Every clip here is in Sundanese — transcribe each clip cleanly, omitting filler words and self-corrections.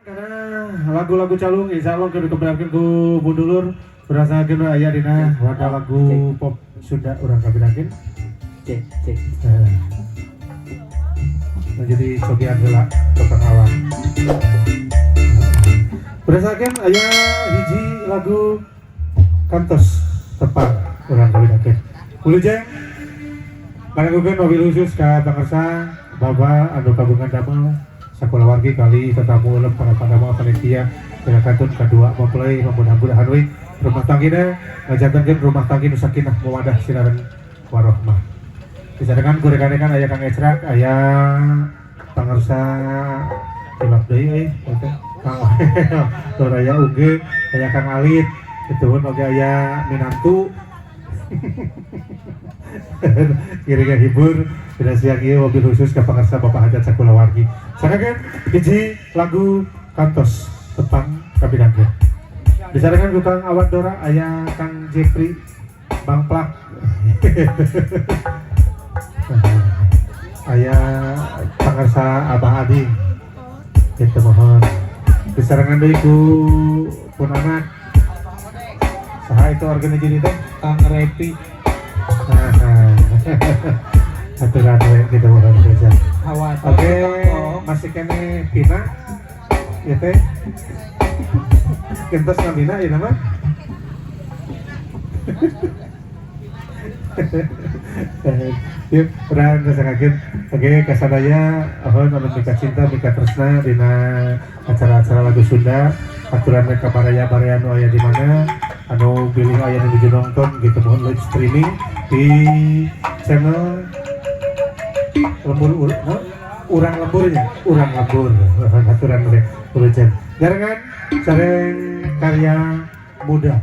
Karena lagu-lagu calung insya Allah kudu kebenarkeun ku budulur berdasarkan aya dina wadah lagu pop Sunda urang kabinakeun. Cek, cek. Eh, menjadi cobian heula tukang awan. Berdasarkan aya hiji lagu kantos tepat urang kabinakeun. Wilujeng ngalakukeun mobil khusus ka pangersa Baba anu kagungan damel sakulawargi kali tetamu ulem para padama panitia dengan kantun kedua mempelai mudah-mudahan we rumah tanggina ngajantenkeun rumah tanggi nu sakinah mawadah sinareng warohmah. Disarengan ku rekan-rekan aya Kang Ecrak, aya pangersa tilap deui euy teh Kang Lur aya Uge, aya Kang Alit, kitu oge aya minantu. Kira-kira hibur dina siang ieu mobil khusus ka pangersa Bapak Hajat sakulawargi. Sakakeun hiji lagu kantos tepang kabinangkeun. Disarengan ku Kang Awan Dora aya Kang Jeffrey Bang Plak. Aya pangersa Abah Ading. Gitu mohon. Disarengan deui ku pun anak. Saha itu organisasi teh? Kang Repi. Nah, aturan we gitu mohon saja. Hawa. Oke, masih kene Pina. Ya teh. Gentos namina ya nama. Yuk, urang ngasakakeun. Oke, kasadaya ohon anu mika cinta, mika tresna dina acara-acara lagu Sunda. Aturan mereka baraya-baraya anu aya di mana, anu bilih aya nu nuju nonton gitu mohon live streaming di channel lembur no? Urang lemburnya, urang lembur. Aturan mereka urusan. Jarengan sareng karya muda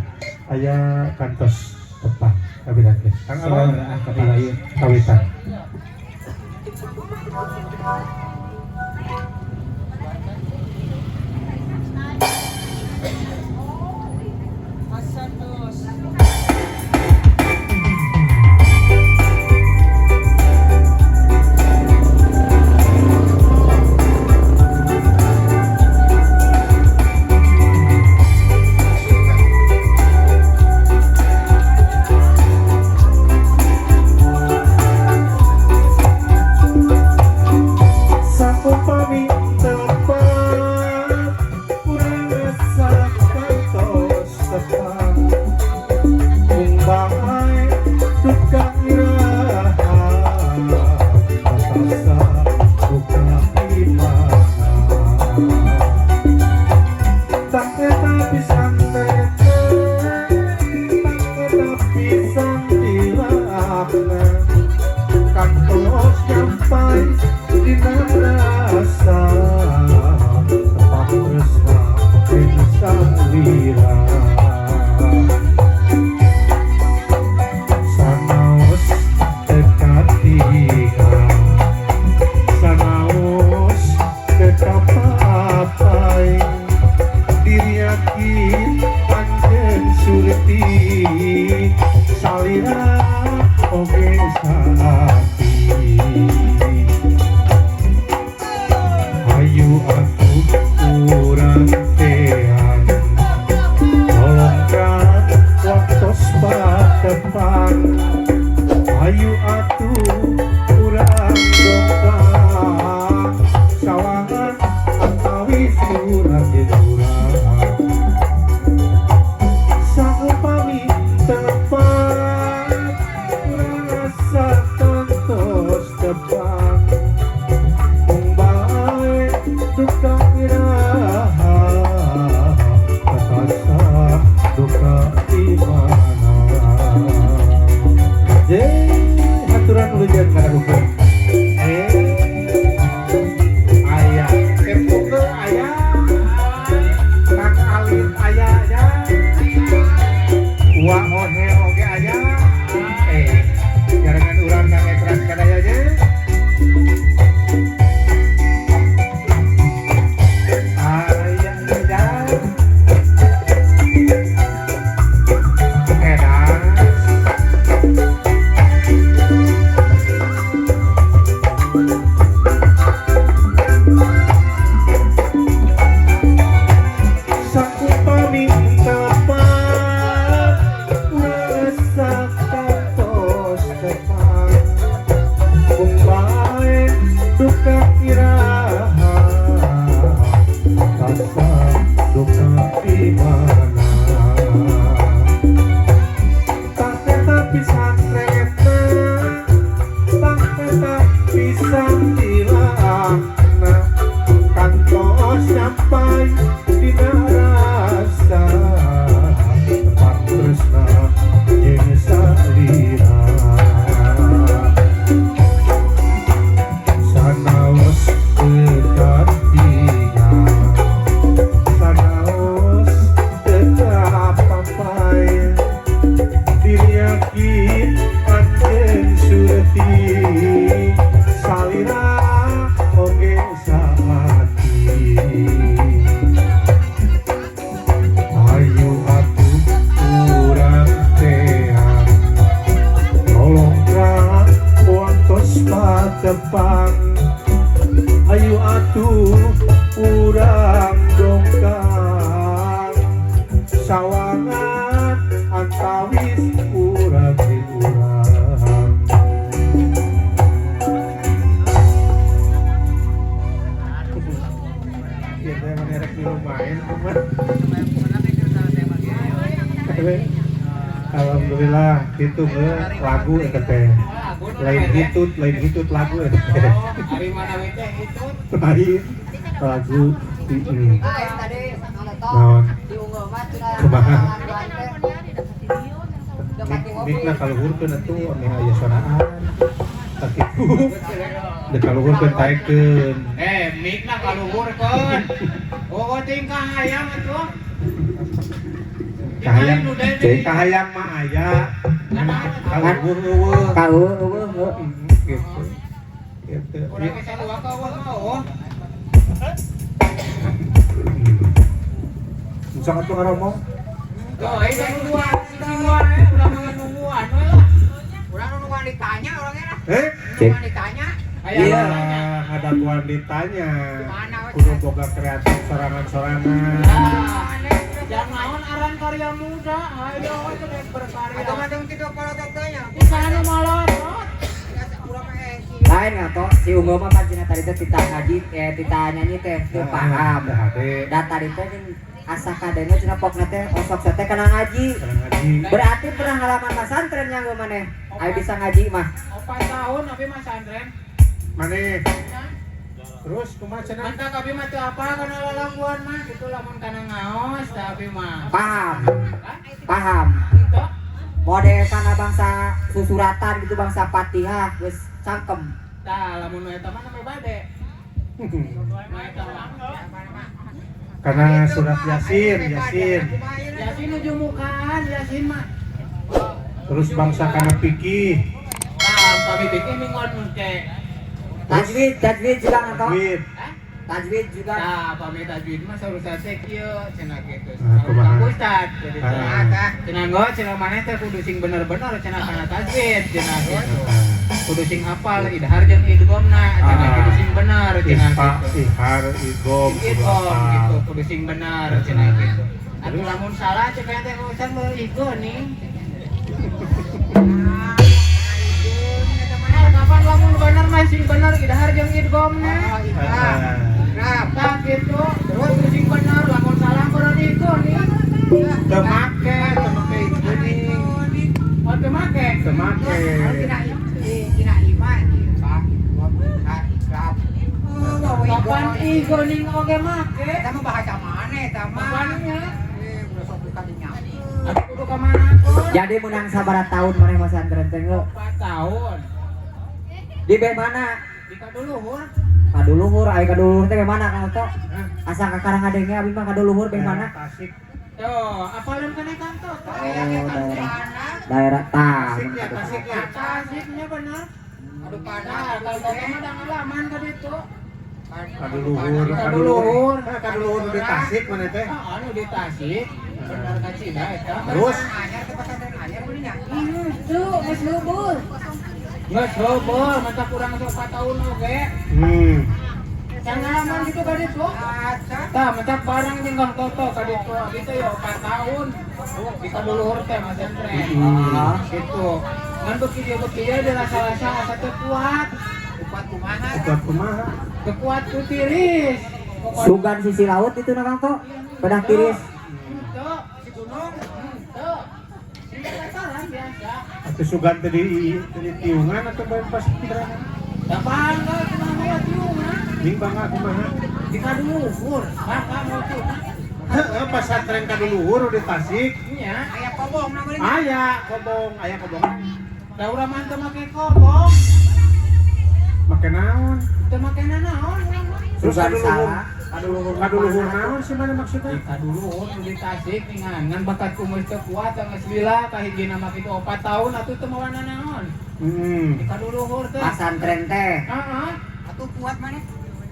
aya kantos tepang kabinankeun. Kang Abang kawitan. Saupami tepat urang rasa kantos tepang mung bae duka iraha rasa duka imana tak eta pisan teh tak eta pisan dilakna kantos nyampai dina rasa tepang tresna ing salira sanaos teka tiga sanaos teka papai diri yakin anjeun surti salira oge saati ayu atuh urang teang tolongkan waktos patepang ayu atuh urang dongkang sawangan antawis urang jeung urang saupami tepat urang asa kantos tepang mung bae duka iraha kakasa duka imana. Ye, aturan wilujeng ngadagukeun. Aya, kepo ke aya. Papay dina rasa tepang tresna jeung salira. Sanaos teu katingal, sanaos teu kapapay, diri yakin anjeun surti, salira oge saati. Ayo atuh urang teang lolongkrang waktos patepang. Ayo atuh urang dongkang sawangan antawis urang di urang. Ieu teh maneh rek milu main kumaha? Alhamdulillah itu lagu eta teh. Lain hitut, lain hitut lagu eta teh. Ari mana we teh itu? Lain lagu. Naon? Kumaha? Mikna kaluhurkeun atuh ame aya soraan. Sakitu. Dek kaluhurkeun taekeun. Eh, mikna kaluhurkeun. Oh, tingkah hayang atuh. Kahayang, kahayang mah aya. Kaluhur euweuh. Kaluhur euweuh heuh. Gitu. Gitu. Urang geus sarua ka euweuh mah oh. Sok atuh ngaromong. Tuh, ini nungguan, nungguan eh, ulah mah nungguan we lah. Urang nungguan ditanya orangnya lah. Eh? Nungguan ditanya. Aya Iya. nanya. Ada tuan ditanya. Mana we? Kudu boga kreatif sorangan-sorangan. Ah, jangan naon aran karya muda, ayo we teh berkarya. Atau mah dong kitu kalau tanya. Bukan anu molot. Urang mah eh si Lain nggak toh si Unggul mah pan cenah tadi teh tita ngaji eh tita nyanyi teh teu paham. Hade. Da tadi teh jeung asa kadenge cenah pokna teh osok teh kana ngaji. Kana ngaji. Berarti pernah ngalaman pesantren yang gue maneh. Ayo bisa ngaji mah. 4 tahun abi mah santren. Maneh. Terus kumaha cenah? Mantap abi mah teu apa kana lalangguan mah gitu lamun kana ngaos teh abi mah. Paham. Hah? Paham. Henteu. Model kana bangsa susuratan gitu bangsa Fatihah geus cangkem. Tah lamun eta mah namanya bade. Mah eta mah. Karena surat Yasin, Yasin. Yasin nuju mukaan Yasin mah. Terus bangsa kana fikih. Tah kami bikin mingguan ke. Tajwid, tajwid juga nggak Tajwid. Hah? Tajwid juga. Nah, pamit tajwid mah saur ustad teh kieu cenah kitu. Ah, kumaha? Saur ustad jadi teh. Ah. Cenah nggo cenah maneh teh kudu sing bener-bener cenah kana tajwid cenah kitu. Kudu sing hafal idhar jeung idgomna cenah Ah. kudu sing bener cenah Ikhfa, kitu. ihar, idgham, kudu Idghom hafal. gitu kudu sing bener cenah kitu. Atuh lamun salah cek teh ustad meuli igo nih. Nah, kapan lamun bener mah sing bener idhar jeung idgomna. Ah. Nah, Tah gitu, terus sing bener lamun salah meureun igo nih. Teu make, teu make kuning. Oh, teu make. Teu make. Tina tina iman Pak, ha ikrab. Kapan igo ning oge make? Eta mah bahasa mana eta mah? Kapannya? Eh, udah sok buka dinya. Aduh kudu ka mana pun? Jadi menang sabaraha tahun maneh pesantren teh ngeu? 4 tahun. Di be mana? Di kaduluhur. Kaduluhur, aya kaduluhur teh be mana Kang Oto? Asa ka karang ngadenge abi mah kaduluhur be mana? Tasik. Tuh, apalin kana kantor? Oh, daerah daerah tah. Tasik ya, Tasik ya. Tasiknya bener. Aduh Nah, panas. kalau toto mah da ngalaman ka ditu. Kaduluhur, Kaduluhur. Ah, kaduluhur di Tasik mana teh? Ah, anu di Tasik. Bener ka Cina eta. Terus Anyar ke pesantren anyar beulinya. Tuh, geus lubur. Geus lubur, mantap kurang sok 4 tahun oge. Yang ngalaman gitu ka ditu. Aca. Tah, mentak barang jeung Kang Toto ka ditu. Abi teh ya 4 tahun. Di kaduluhur teh masantren. Gitu. Ngan beuki dieu beuki dieu dirasa-rasa asa teu kuat. Kuat kumaha? Kuat kumaha? Teu kuat ku tiris. Pokokna Sugan sisi laut itu na Kang To. Pedah tiris. Henteu, Si gunung. henteu. Di dataran biasa. Atau sugan tadi tadi tiungan atau bae pas pikiran? Da bangga kumaha ya tiungan. Ning bangga kumaha? Di kaduluhur. Bangga mau tuh. Heeh, pesantren kaduluhur di Tasik. Nya. Aya kobong namanya. Aya kobong, aya kobong. Da urang mah teu make kobong. Make naon? Teu make nanaon urang mah. Terus Bukan kaduluhur. salah. Kaduluhur. Kaduluhur naon sih mana maksudnya? Di kaduluhur di Tasik ningan ngan bakat kumus teu kuat geus lila kahijina mah kitu 4 tahun atuh teu mawa nanaon. Di kaduluhur teh. Pasantren teh. Heeh. Atuh kuat mana?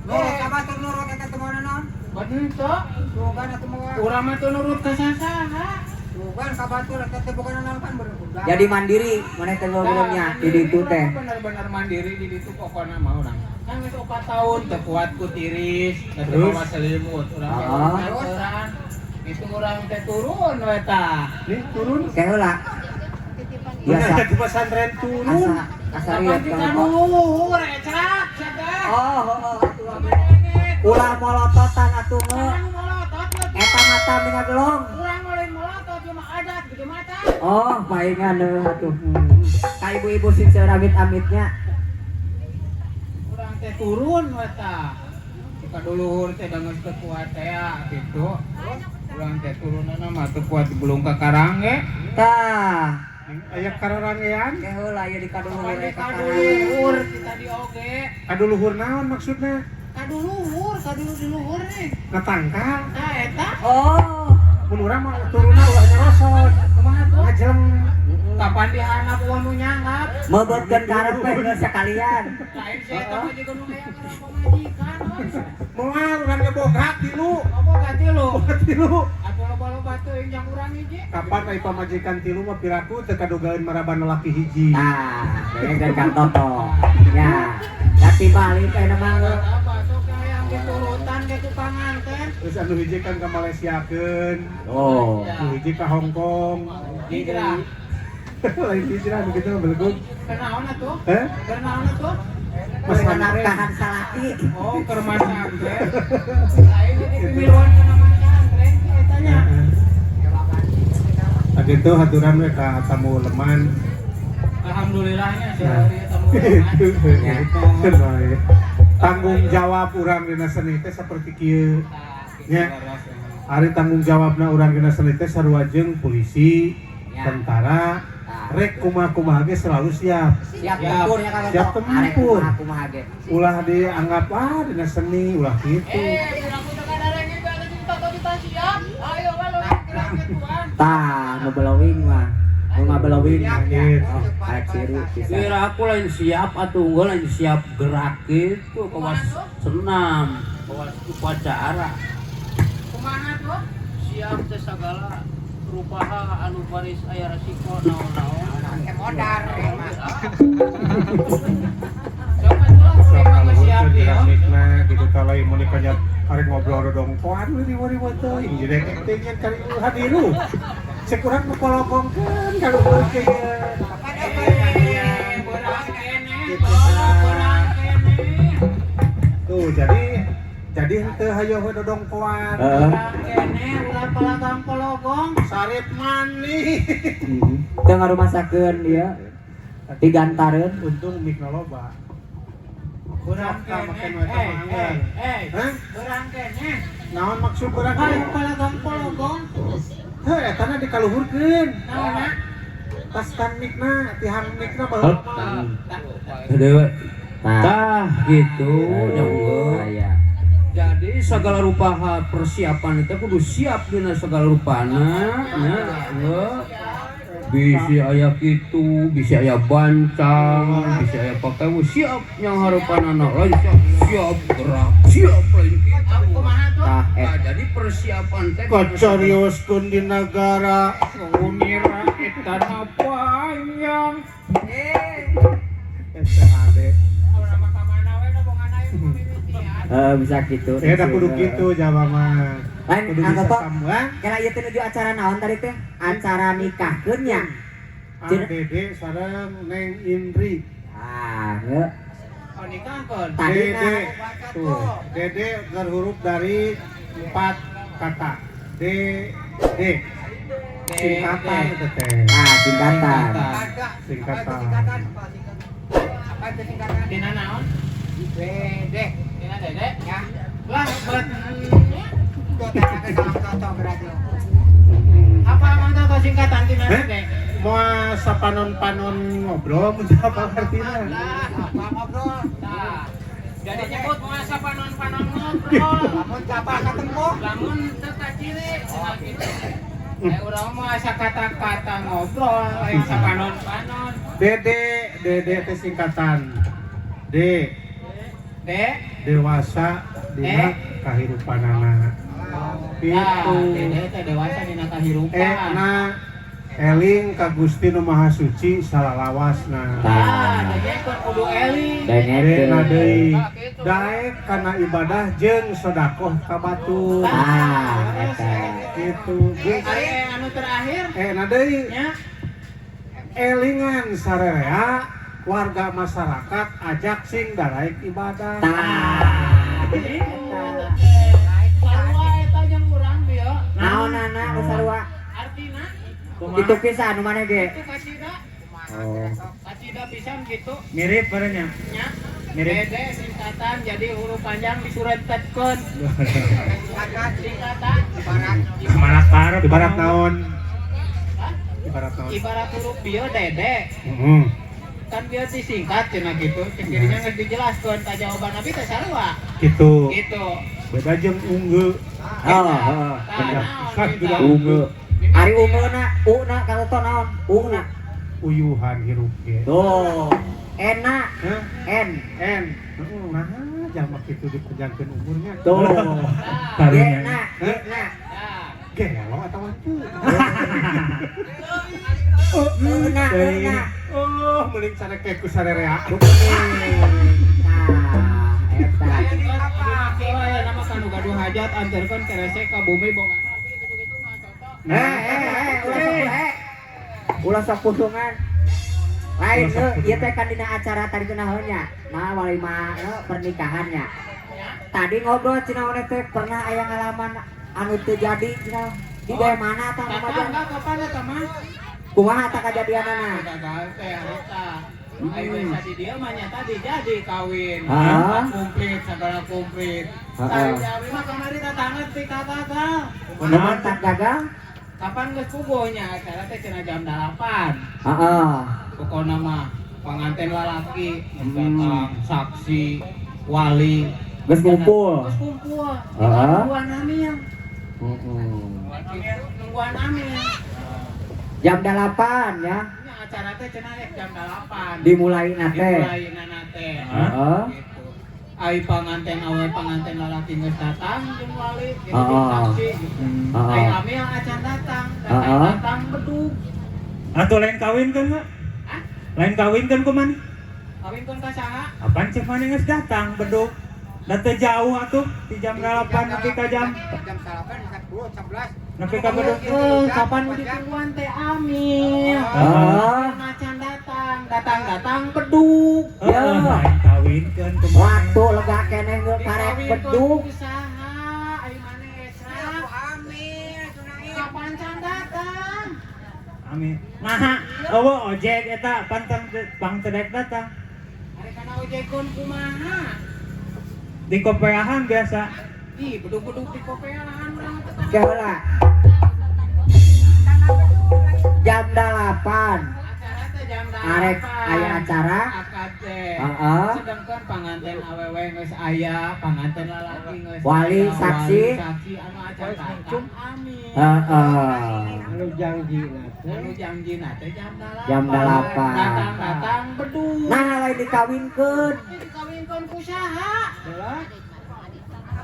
Nurut ka batur nurut eta teu mawa naon? Bener teu. Tuh kan atuh mawa. Urang mah teu nurut ka sasaha. Tuh kan ka batur eta teh bukan naon kan bener. Jadi mandiri mana teh belumnya di ditu teh. Bener-bener mandiri di ditu pokokna mah urang. Kan geus 4 tahun teu kuat ku tiris, teu Terus? mawa selimut urang teh Ah. nganteran. Itu urang teh turun we tah. Nih turun. Teh heula. Biasa Biasa di pesantren turun. asa asa Kapan lihat di Kang Toto. kaduluhur ecak sia teh. Oh, oh, oh, atuh. Ulah molototan atuh nge. Urang molotot we. Eta mata mingagelong. Urang lain molotot ieu mah adat gede mata. Oh, palingan heuh atuh. Ka ibu-ibu sing seueur amit-amitnya. Urang teh turun we tah. Di kaduluhur teh da geus teu kuat teh ya gitu. Urang teh turunana mah teu kuat belum ka karang ge. Tah, Aya karorangean. teh heula ieu di kaduluhur Kapan di eta karang. kaduluhur kita di oge. Kaduluhur naon maksudnya? Kaduluhur, kaduluhur di luhur nih. Ngatangkal. Nah, eta Oh. Mun urang mah turunna ulah nyerosot. kumaha tuh? Ngajeleng. Kapan dihanap uang nu nyanggap? Meubeutkeun karep we geus sekalian. Lain si eta mah jiga nu hayang ngerokok pamajikan. Moal urang ge boga tilu. Boga tilu. Boga tilu. Atuh loba-loba teuing jang urang hiji. Kapan ai pamajikan tilu mah piraku teu kadugaeun maraban lalaki hiji. Nah, dengekeun Kang Toto. Ya. Tapi balik aya mah Eta sok hayang diturutan ke tukang nganten. Terus anu hiji kan ka Malaysiakeun, Oh. anu hiji ka Hong Kong. Hijrah. Lain hijrah nu kitu mah belegug. Kenaon atuh? Heh? Kenaon atuh? Pesantren. Tahan salaki. Oh, keur masantren. Lain jadi pemiluan kana masantren ki eta nya. Nah gitu haturan we ka tamu leman. Alhamdulillahnya Nah. seueur tamu leman. Ya. Baik. Tanggung jawab urang dina seni teh saperti kieu. Ya. Ari tanggung jawabna urang dina seni teh sarua jeung polisi, Ya. tentara, Nah. rek kumaha-kumaha ge selalu siap. Siap tempur ya Kang Toto. Siap tempur. Arek kumaha kumaha ge. Ulah dianggap ah dina seni ulah gitu. Eh, urang udah kadareng ieu ada jeung Toto kita siap. Ayo balong gerak tuan. Tah, nu belowing mah. Nu ngabelowing. Gitu. Oh, arek siru bisa. Kira aku lain siap atuh unggul lain siap gerak gitu kawas senam kawas upacara Kumaha tuh? siap teh sagala rupaha anu baris aya resiko naon-naon. Pakai modar ya mah. Sok atuh Sok urang mah kaluhur siap teh ieu. geramikna gitu kalau mun dikanya arek ngobrol dongkoan riweuh-riweuh teuing jadi teh nya kali hadiru. Cek urang mah kolokongkeun kaluhur teh. Kapan apa? Eh, beurang keneh, beurang keneh. Tuh jadi henteu hayoh dodongkoan. Heeh. Beurang keneh ulah palagang pologong. Sarip manis. Heeh. Teu ngarumasakeun ieu. Digantareun. Untung mikna loba. Beurang Sok, tah, keneh. makan we teh Eh, mangga. eh, eh. Hah? Beurang keneh. Naon maksud beurang Ayo keneh? palagang pologong. Heuh eta na dikaluhurkeun. Naonna? Tas tan mikna, tihang mikna baheula mah. Dewe. Nah. Tah gitu nya unggul. Aya. Jadi segala rupaha persiapan itu kudu siap dina segala rupana nya unggul. Bisi aya kitu, bisi aya bancang, bisi aya pakai siap yang harapan anak lain siap, siap gerak, siap lain kitu. Kumaha tuh? Tah eh. Nah, jadi persiapan teh Kacarioskeun di nagara. Unira eta na panjang. Eta ade. Urang mah ka mana we da bongan aing mimitian. Eh bisa gitu. Eh da kudu kitu Jawa mah. Lain Kudu Kang bisa Toto. sambuan. Kira ieu teh nuju acara naon tadi teh? Acara nikahkeun nya. ADD sareng Neng Indri. Ah, heuh. Oh nikahkeun. Tadi Dede. na Tuh, Dede terhuruf dari 4 kata. D D singkatan itu teh. Nah, singkatan. Ada. Singkatan. Apa itu singkatan? Apa singkatan? Apa itu singkatan? Dina naon? Dede. Dina Dede. Ya. Lah, buat Toto berarti. Apa Mang Toto singkatan tina Eh? teh? Moal sapanon-panon ngobrol mun apa artina? Lah, Apa ngobrol? tah. Jadi nyebut moal sapanon-panon ngobrol. Lamun siapa ketemu? Lamun teu kaciri cenah kitu. Eh, urang mah asa kata-kata ngobrol, aya sapanon-panon. Dede, Dede teh singkatan. D, D, dewasa dina Eh? kahirupanana. Nah, Itu. Dede teh dewasa dina kahirupan. E na eling ka Gusti Nu Maha Suci salalawasna. Tah, dede kan kudu eling. D na deui daek kana ibadah jeung sedekah ka batur. Ah, eta. Gitu. Jeung Ari anu terakhir e na deui nya elingan sarerea warga masyarakat ajak sing daraek ibadah. Tah. Sarua eta jeung urang bieu. Naonana nu sarua? Artina Itu kisah anu mana ge? itu kacida. Oh. Kacida pisan gitu Mirip barenya. nya. Mirip. Dede singkatan jadi huruf panjang disurentetkeun. Singkatan Ibarat Malah karep. Ibarat naon? Hah? Ibarat naon? Ibarat huruf bieu dede. Heeh. Kan bieu disingkat cenah gitu. Cek dirinya geus dijelaskeun ka jawaban abi teh sarua. Gitu. Gitu. Beda jeung unggeu. Oh, heeh. Tah, Beda naon pisan kita? beda Unggeu. Ari ungeuna, u-na kalau to naon? U-na. Uyuhan hirup ge. Tuh. Enak. Hah? N. N. Heeh, nah jalma kitu dipanjangkeun umurnya. Tuh. Tah, G na, G na. tah. Gelo atawa teu? U na, U na. Oh, meuling careke ku sarerea. Nah, eta. Aya nama kanu gaduh hajat anterkeun kerese ka bumi bongana gitu-gitu mah contoh. Eh, eh, eh, ulah sok eh. Ulah sok pusungan. Lain Ulah sok heuh, ieu teh kan dina acara tadi naon nya. Nah, walima heuh, pernikahannya. Tadi ngobrol cenah maneh teh pernah aya ngalaman anu teu jadi cenah. Di daerah mana tah Tata remaja? enggak kapan eta mah? Kumaha tah kajadianana? Gagal teh harita. Ayo bisa di dia mah nya tadi jadi kawin. Ah. Komplit segala komplit. Ah. Tadi abi mah kamari datangan ti ka gagal. Kumaha tak gagal? Kapan geus puguhnya acara teh cenah jam 8. Heeh. Pokona mah panganten lalaki geus datang, saksi, wali. Geus ngumpul. Geus kumpul. Ah. Nungguan amil. Heeh. Nungguan amil. Jam 8 ya. Nya acara teh cenah rek jam 8. Dimulai na teh. Dimulaina teh. Heeh. Gitu. Ai panganten awe panganten lalaki geus datang jeung wali jeung Heeh. saksi gitu. Heeh. Ai amil acan datang, datang Heeh. datang bedug. Atau lain kawin kan enggak? Hah? Lain kawin kan kumaha? Kawinkeun ka saha? Apaan cek mana geus datang beduk. Da teu jauh atuh di jam 8 nepi ka jam jam 8, 10, 11. nepi ka beduk. Eh, kapan nu ditungguan teh amil? Heeh. Acan datang, datang datang bedug. Ya. Heeh, lain kawinkeun kumaha. Waktu lega keneh geus karek bedug. Dikawinkeun ku saha? Ai maneh Esra? Amil, tunain. Kapan can datang? Amin. Nah, eueuh ojek eta pantang pang teu daek datang. Ari kana ojekeun kumaha? Di kopeahan biasa. Ih, bedug-bedug di kopeahan urang teh. Ke heula. Jam 8 Acara teh jam 8. arek aya acara. Akad teh. Heeh. Sedangkan panganten awewe geus aya, panganten lalaki geus Wali, aya, saksi. wali, saksi anu acan datang. Amin. Heeh. Anu janji nate. Anu janjina teh jam 8. Jam 8. Datang-datang bedug. Nah, lain dikawinkeun. Dikawinkeun ku saha?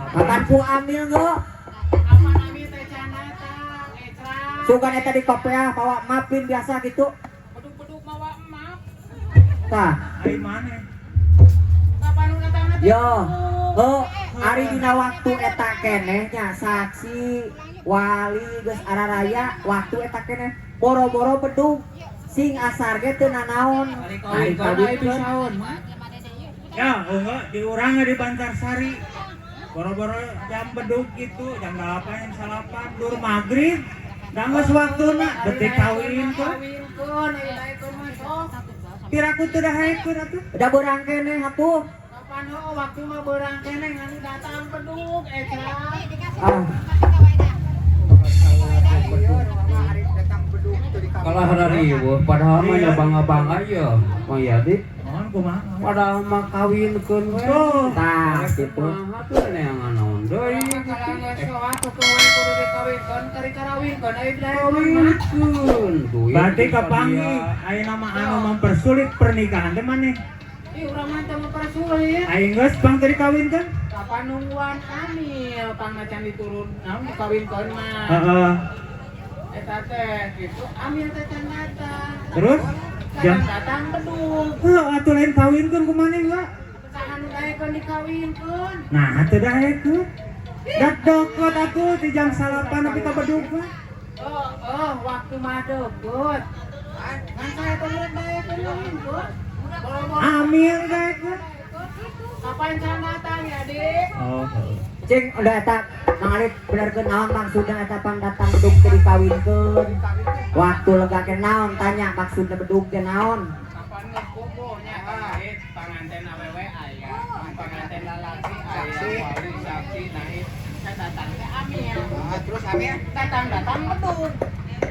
Kapan ku amil geus? Kapan abi teh can datang, Esra? Sugan eta di kopeah bawa mapin biasa gitu. Bedug-bedug mawa emap. Tah, Ai maneh? Kapan nu datangna teh? yo. Oh, ari dina waktu eta keneh nya saksi wali geus araraya waktu eta keneh boro-boro bedug sing asar ge teu nanaon. Ari Ari kawinkeun ai kawinkeun. pisaun mah. Ya, enggak di urang di Bantarsari. Boro-boro jam bedug gitu, jam 8, jam 9, dur maghrib. Da geus waktuna detik kawin tuh. Kawinkeun, ari daekeun mah sok. Piraku teu dahaekeun atuh. Udah beurang keneh atuh. Kapan Kapan oh waktu mah beurang keneh ngan datang bedug eta. Ah, Hari datang bedug tuh di Kalah riweuh padahal mah nya bangga-bangga ya Mang Yadi. Mohon kumaha? Padahal mah kawinkeun we. Tuh. Tah gitu. Kumaha tuh neangan naon deui Urang mah gitu. kalah geus waktu kuwe kudu dikawinkeun kari karawinkeun euy daekeun mah. Kawinkeun duit. Berarti bisa kapanggih dia. ayeuna mah anu mempersulit pernikahan teh maneh. Ih urang mah teu mempersulit. Aing geus pang teu dikawinkeun. Kapan nungguan amil pang macan diturun naon dikawinkeun mah. Heeh. Eta teh gitu amil teh can datang. Terus jam Jam datang bedug. Heuh atuh lain kawinkeun ku maneh enggak? Saha nu daekeun dikawinkeun. Nah, teu daekeun. Dak dokot atuh di jam 9 nepi ka bedug mah. Oh, oh, waktu mah deukeut. Ngan saya teh rek daekeun kawinkeun. Boro-boro Amil daekeun. Kapan can datang ya, Dik? Oh, Cing udah eta Mang Alif benerkeun naon maksudna eta pang datang bedug teh dikawinkeun. Waktu lega ke naon tanya maksudna bedug teh naon. Kapan geus kumpulnya Kang panganten awewe aya, panganten lalaki aya, wali saksi naik. Can datang teh amil. Ah, terus Amir, Datang-datang bedug.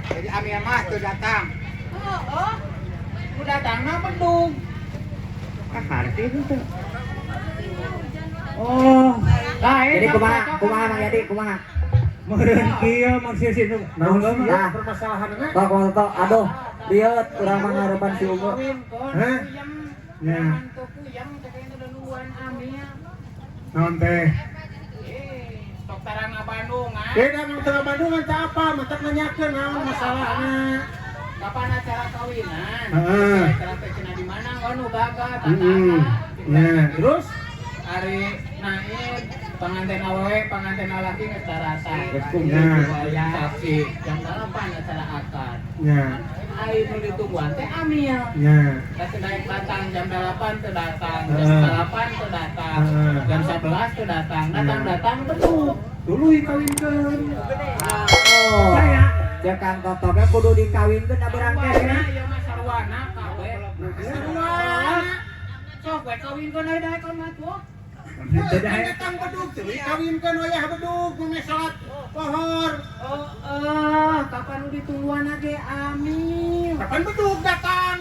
jadi Amir mah tuh datang. Heeh. Nu datangna bedug. Ah, harti itu. Oh, Lain Jadi kumaha kumaha Mang Yadi kumaha? meureun kieu maksud situ. Naon Mangga sih mah. Nah. permasalahanna? Tok tok tok aduh lieur urang mah ngarepan si Ungu. Hah? Ya. Naon teh? Dokteran Bandung ah. Beda mang tengah Bandung teh apa? Matak nanyakeun naon masalahna. Kapan acara kawinan? Heeh. Acara teh cenah di mana? Oh nu gagah Heeh. tatana. Ya, terus Ari naik panganten awewe, panganten lalaki geus darasa. Geus kumpul. Ya. Saksi jam 8 acara akad. Ya, Ari nu ditungguan teh amil. ya. Teh naik datang jam 8 teu datang, jam Heeh. 8 teu datang, Heeh. jam 11 teu datang, datang-datang bedug. Tuluy kawinkeun. Oh. Saya Cek Kang Toto ge kudu dikawinkeun da beurang Sarwana keneh. ieu mah sarwana kabeh. Sarua. Sok we kawinkeun aya daekeun mah tuh. Teu daek. Datang bedug tuluy kawinkeun wayah bedug meh salat lohor. Oh, eh, kapan nu ditungguan ge amil. Kapan bedug datang?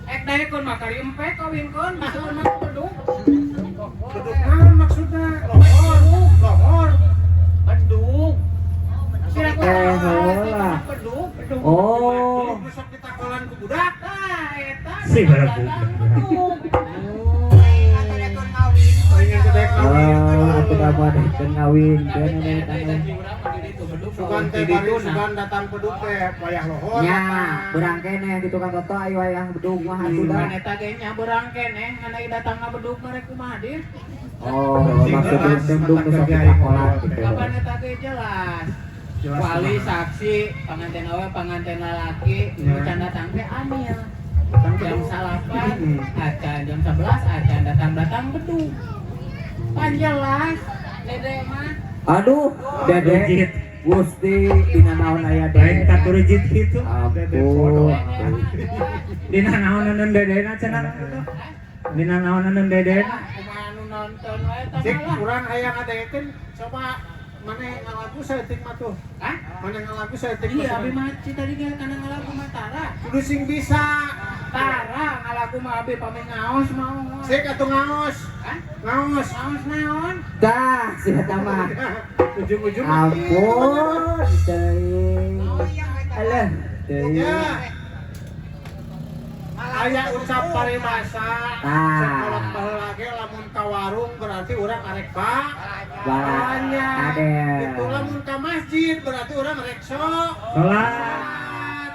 Ek daekeun mah kali empek kawinkeun bisa mah bedug. Bedug naon maksudna? Lohor, lohor. Bedug. Eh, heula. Bedug, bedug. Oh. Bedug nu sok ditakolan ku budak. Tah, eta. Si bedug. Bedug. Atau daekeun kawin. Pengen gedek kawin. Oh, atuh da mah daekeun ngawinkeun Tapi eta teh teh. gaji urang mah di ditu bedug. Sugan teh Di bari ditu nah. sugan datang bedug teh wayah lohor. Nya, beurang keneh gitu Kang Toto ayo wayah bedug mah atuh da. Kan eta ge nya beurang keneh ngan aya datang bedug mah rek kumaha dir. Oh, maksudna teh bedug nu sok ditakolan gitu. Kapan eta ge jelas. Jelas Wali kumaha. saksi panganten awe panganten lalaki nu Ya. can datang teh amil. Datang Jam bedug. 9 Hmm. acan jam 11 acan datang-datang bedug. Pan jelas dede mah. Aduh, Dede. Rujit. Gusti dina naon aya Lain Dede. katurujit kitu. Ampun. Dina naonan dedena cenah gitu. Dina naonan dedena. Kumaha nu nonton wae eta Cik, mah lah. urang hayang ngadengekeun coba maneh ngalagu saeutik mah tuh. Hah? Maneh ngalagu saeutik Iya, mah. abi mah tadi ge kana ngalagu mah tara. Kudu sing bisa. Tara ngalagu mah abi pame ngaos mau. Sik atuh ngaos. Hah? Ngaos. Ngaos naon? Dah, si eta mah. Ujung-ujung mah kitu, Ampun, teuing. Alah, teuing. Ya. Aya ucap paribasa. Tah. Sekolah baheula ge lamun ka warung berarti urang arek ba. Balanja. Ade. Itu lamun ka masjid berarti urang rek sok. Salat.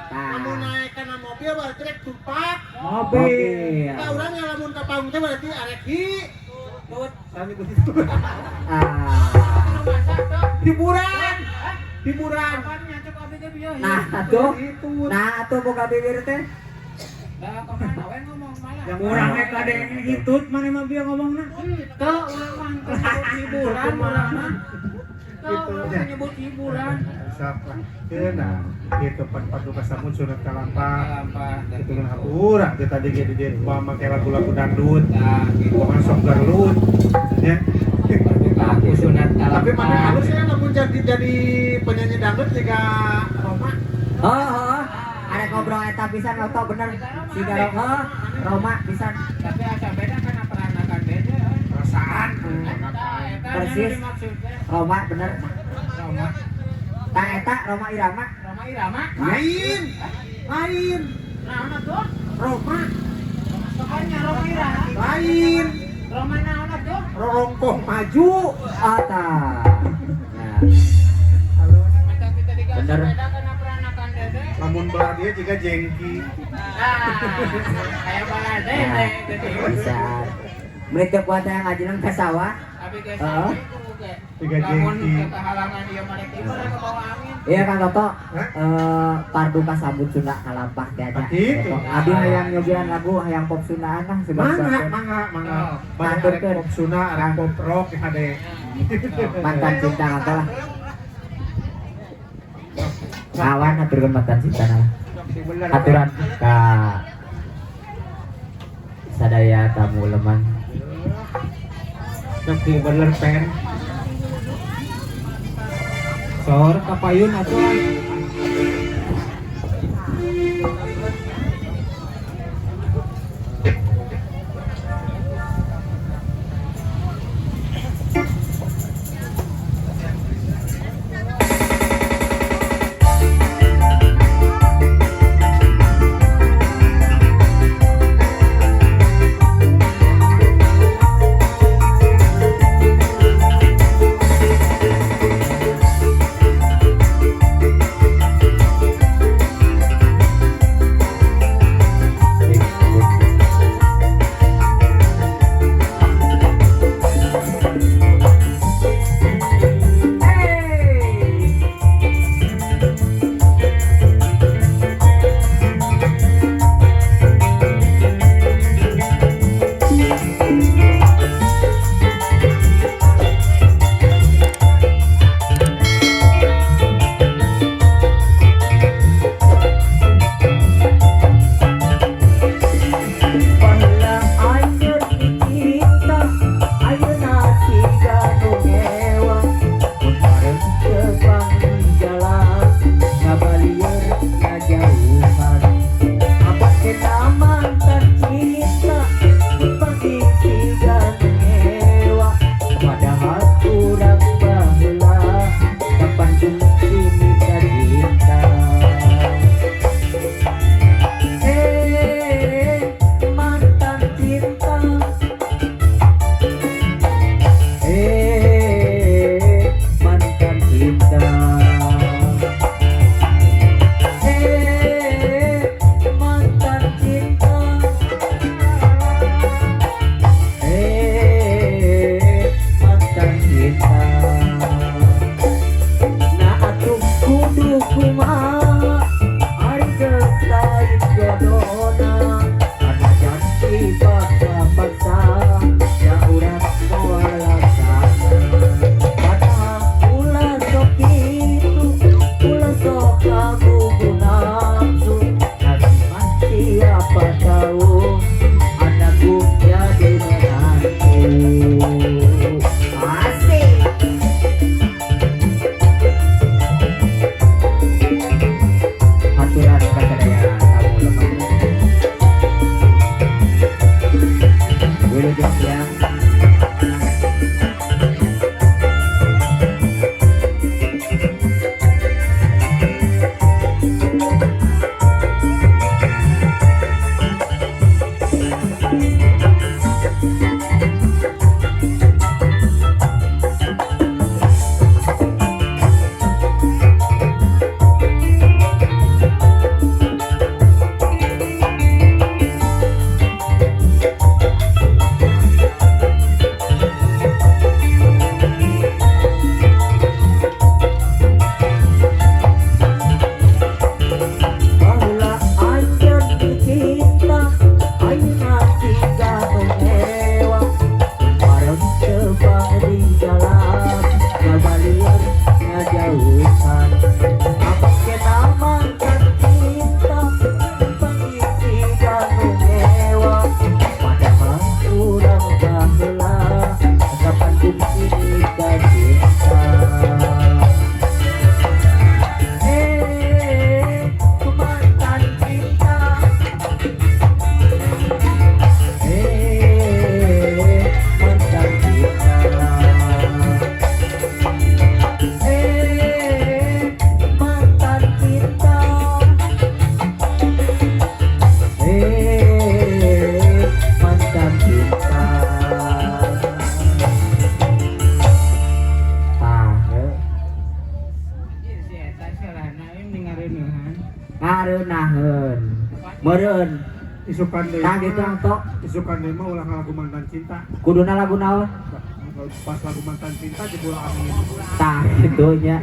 Tah. Lamun naik kana mobil berarti rek tumpak. Mobil. Mobil. Kita urang yang lamun ka panggung teh berarti arek hi. Tut. Sami begitu. Ah. Nu masak tuh. Hiburan. Hiburan. Kapan nyancuk abi ge bieu? Nah, atuh. Itu. Nah, atuh buka bibir teh. Dah kemana we ngomong malah. Yang Urang rek kadenge hitut maneh mah bieu ngomongna. Teu urang mah teu hiburan urang mah. Tuh, menyebut hiburan. Sok lah. Nah, gitu pan paduka samun sunat kalampah. Kalampah. Itu kan hampura kita tadi ge di dieu make lagu-lagu dangdut. Nah, gitu. Bukan sok garlut. Ya. Aku sunat kalampah. Tapi mana halus ya lamun jadi penyanyi dangdut jika Roma. Oh, oh, oh. Ada ngobrol eta pisan auto bener. Siga Roma, Roma pisan. Tapi asa beda karena peranakan beda. Eh. Perasaan. Eta, eta Persis. yang dimaksud teh. Roma bener. Roma. Tah eta Roma Irama. Roma Irama. Lain. Lain. Naon atuh? Roma. Pokoknya Roma Irama. Lain. Roma naon atuh? Rorongkong maju. Ah, tah. Nah, Mata kita dikasih Bener. beda karena peranakan dede. Lamun belah dia juga jengki. Nah, kayak balade Nah, deh gitu. bisa. Menit teu kuat yang ngajileng ke sawah. Tapi geus Heeh. oge. Tiga Lamun jengki. kehalangan ieu mereka ieu mereka bawa angin. Iya Kang Toto, Hah? Parduka sambut Sunda kalampah teh aja. Gitu. Abi hayang nyobian lagu hayang pop Sundaan lah sudah Mangga, mangga, mangga. Oh. Banyak arek pop Sunda, arek pop rock ada. Mantan cinta atau lah. Awan aturkeun mantan cinta lah. Aturan ka sadaya tamu lemang. Sok bener pen. Sor kapayun atuh. Tuhan. Kena mantan cinta pengisi nu ngewa, padahal urang baheula kapan kungsi nikah cinta. Eh, mantan cinta. Eh, mantan cinta. Eh, mantan cinta. Eh, mantan cinta. Tah, Si eta salahna ini ngareunahan. Ngareunaheun. Meureun. Isukan deui. Tah gitu tok. Isukan deui mah ulah lagu mantan cinta. Kuduna lagu naon? Pas lagu mantan cinta jebul angin. Tah gitu nya.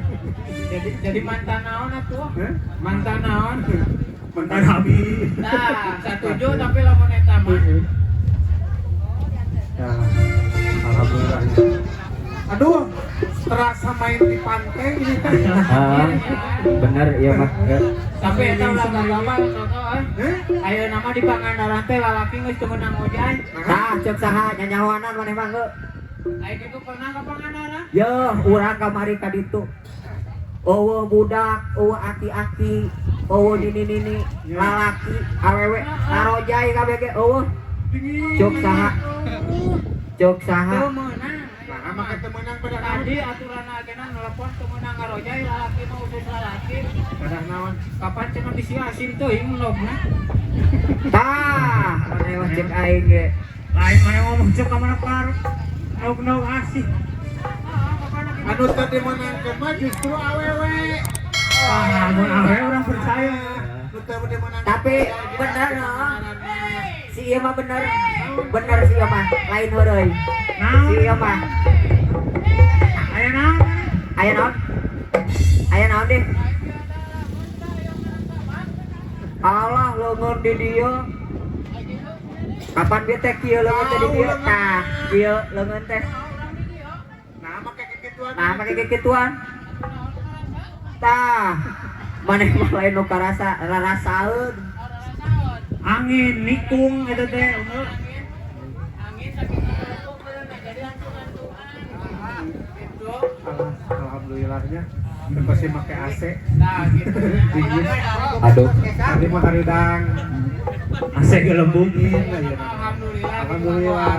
Jadi mantan naon atuh? Heh? Mantan naon? Mantan abi. Nah, satuju tapi lamun eta mah. Ya, alhamdulillah. Aduh, terasa main di pantai ini teh. Ah, bener iya mah. Tapi eta ulah gagaman Toto eh. Heh? Ayeuna mah di Pangandaran teh lalaki geus teu meunang ngojay. Tah ceuk saha nyanyahoanan maneh mah heuh. Aing kitu pernah ka Pangandaran? Yeuh, urang kamari ka ditu. Euweuh budak, euweuh aki-aki, euweuh nini-nini, lalaki, awewe, ngarojay kabeh ge euweuh. Ceuk saha? Ceuk saha? Teu meunang. Nah, make teu meunang pada naon? Tadi aturan agena nelpon teu meunang ngarojay lalaki mah khusus lalaki. Pada naon? Kapan cenah bisi asin teuing lobna? Tah, maneh mah ceuk aing ge. Lain mah ngomong cek ka mana par. Nog-nog asih. Anu tadi meunangkeun mah justru awewe. Ah, mun awewe urang percaya. Nu teu dimeunangkeun. Tapi bener noh. Si ieu mah bener. Bener si ieu mah, lain heureuy. Naon? Si ieu mah. Aya naon? Aya naon? Aya naon deh? Allah leungeun di dieu. Kapan bieu teh kieu leungeun teh di dieu? Tah, kieu leungeun teh. Nah, make kikituan. Nah, make kikituan. Tah, maneh mah lain nu karasa, rarasaeun. Angin nikung eta teh. Angin saking ngantuk jadi antuk-antukan. Gitu. Alhamdulillahnya. Pasti make AC. Nah, gitu. Dingin. Aduh. Tadi mah hareudang. AC gelembung. Dingin lah ya. Alhamdulillah. Alhamdulillah.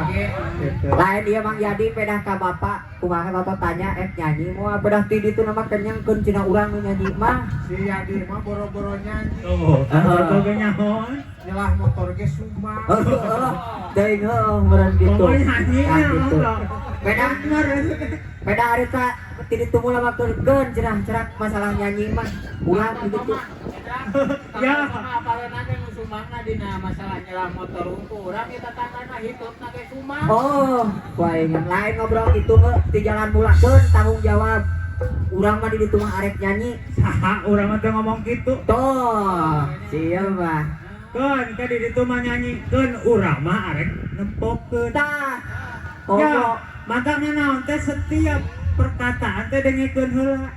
Gitu. Lain dia Mang Yadi pedah ka bapak kumaha toto tanya nyanyi moal pedah ti ditu nama kenyangkeun cenah urang nu nyanyi mah. Si Yadi mah boro-boro nyanyi. Tuh, tuh ge nyaho. Nyelah motor ge sumbang. Heeh, teuing heueuh meureun kitu. Pokoknya nyanyi Nah, gitu. ya. Pedah pedah harita ti ditu mula mah keun cenah cerak masalah nyanyi mah ulah gitu. Ya. Apaleuna ge nu sumbangna dina masalah nyelah motor unggul. Urang kita tanggana hitutna ge sumbang. Oh, wae lain ngobrol gitu nge di jalan mulakeun tanggung jawab. Urang mah di ditu mah arek nyanyi. Saha urang mah teu ngomong kitu. Tuh, sieu mah. Keun ka di ditu mah nyanyikeun urang mah arek nempokeun. Tah. Ya, Oh, maka naon teh setiap perkataan teh dengekeun heula.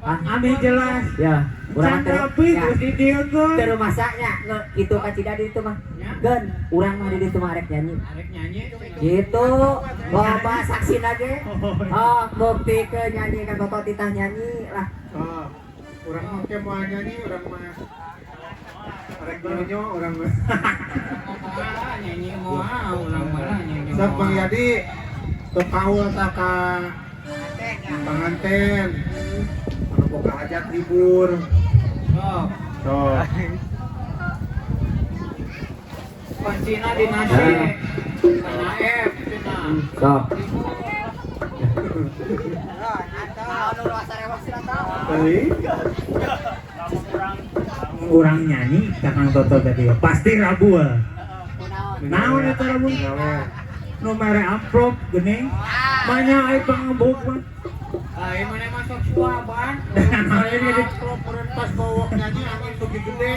Ah. Ameh jelas. Ya, urang Can teh rapi ya. terus didiekeun. Teu masaknya nge kitu ka cida di ditu mah. Geun, urang mah di ditu mah arek nyanyi. Arek nyanyi. Gitu. Loba saksina ge. Oh, bukti ke nyanyi kan Toto titah nyanyi lah. Oh, urang mah ke moal nyanyi, urang mah arek nyonya urang mah. Moal nyanyi moal urang mah nyanyi. Sok Bang Yadi teu kaul ta ka panganten. Anu boga hajat libur. Sok. Sok. Kuncina di nasi. Kana F cenah. Sok. Euy. Urang nyanyi ka Kang Toto tadi pasti Rabu. Naon eta Rabu? Nu mere amplop geuning. Banyak ai pangebuk mah. Lain mana masuk suaban. Saya ini di pas bawa nyanyi angin beuki gede.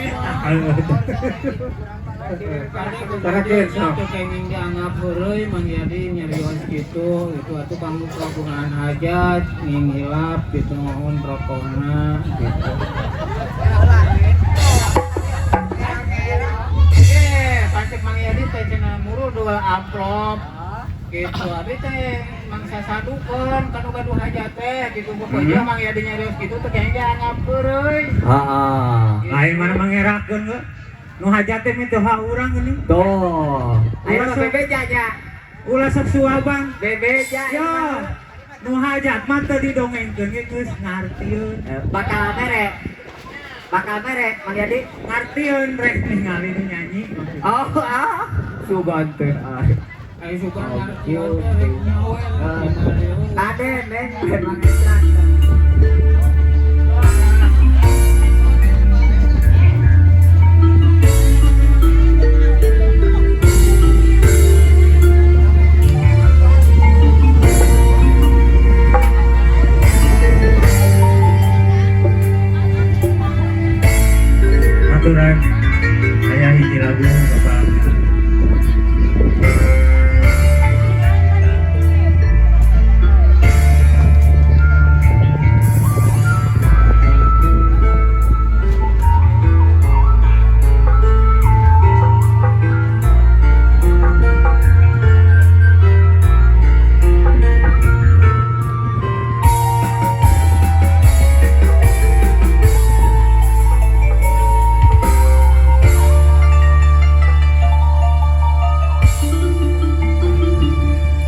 Terakhir, sok. Teu kenging dianggap heureuy Mang Yadi nyarios kitu itu atuh kanggo kagungan hajat nging hilap gitu mohon rokona gitu. Eh, pancek Mang Yadi teh cenah muru dua amplop gitu. Abi teh mangsa sadukeun kanu gaduh hajat teh gitu pokoknya Mang Yadi nyarios kitu teu kenging dianggap heureuy. Heeh. Lain mana mangerakeun ge. Nu hajat teh mitoha urang geuning. Tuh. Ayo mah bebeja nya. Ulah sok suabang. Bebeja. Ya. Nu hajat mah teu didongengkeun ge geus ngartieun. Bakal mere. Bakal mere Mang Yadi. Ngartieun rek ningali nu nyanyi. Oh, ah. Sugan teh. Ah. Ayo suka ngartieun teh rek nyaho Kade neng Mang Endrak. Aturan aya hiji lagu Bapak.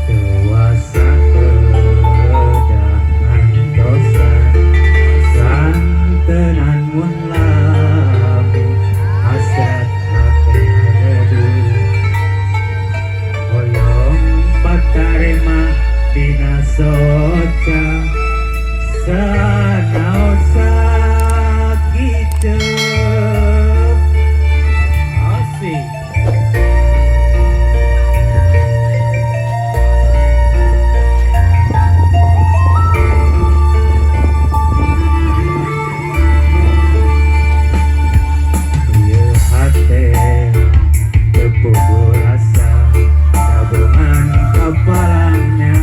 Dewasa kedah antosan santenan mun lami hasrat hate ngageduh hoyong patarema dina soca sanaos sakiteup asik. Ieu hate teu puguh rasa tabungan kapalangnya.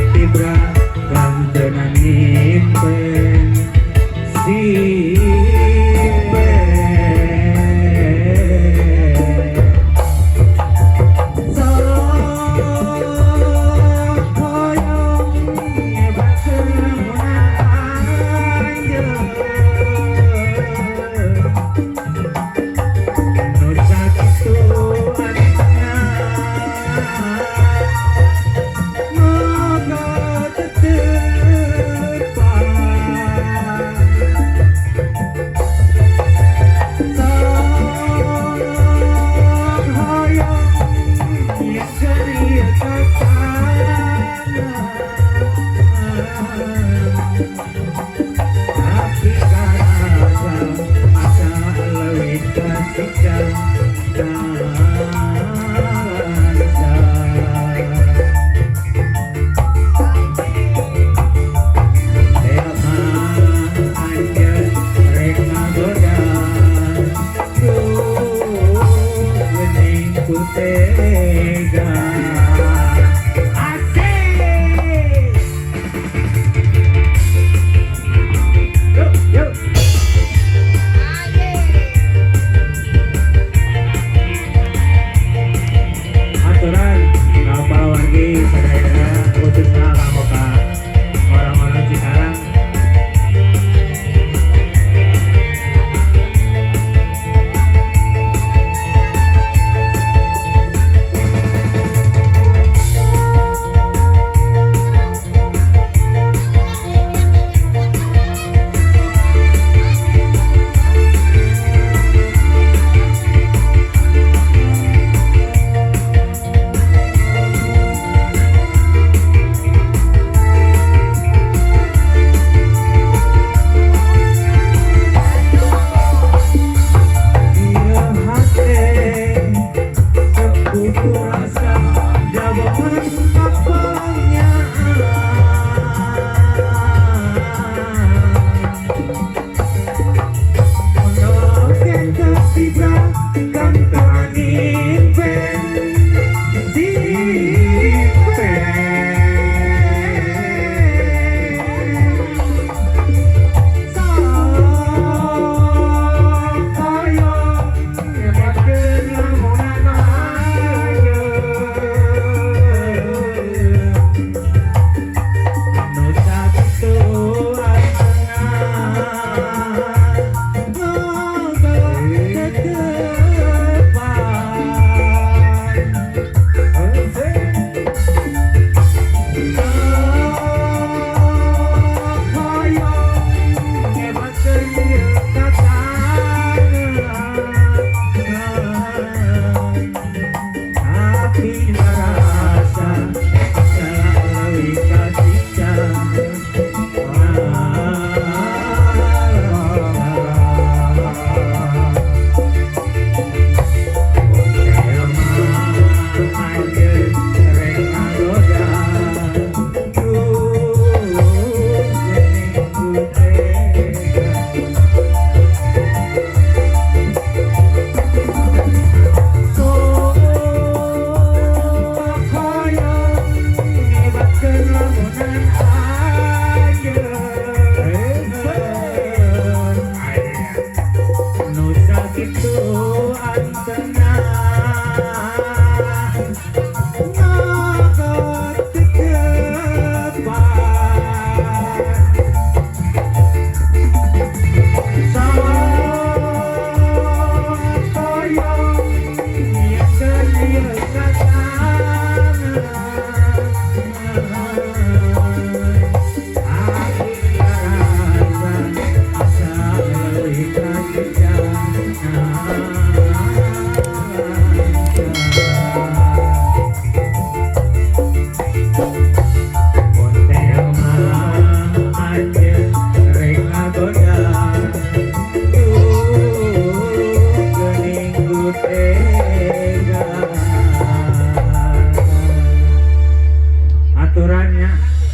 Tibra kantenan nyimpen simpen. Tega asik. Yuk, yuk. Aturan para wargi sadayana khususnya kanggo ka orang-orang Cikarang. Ieu hate teu rasa jawaban kapalnya.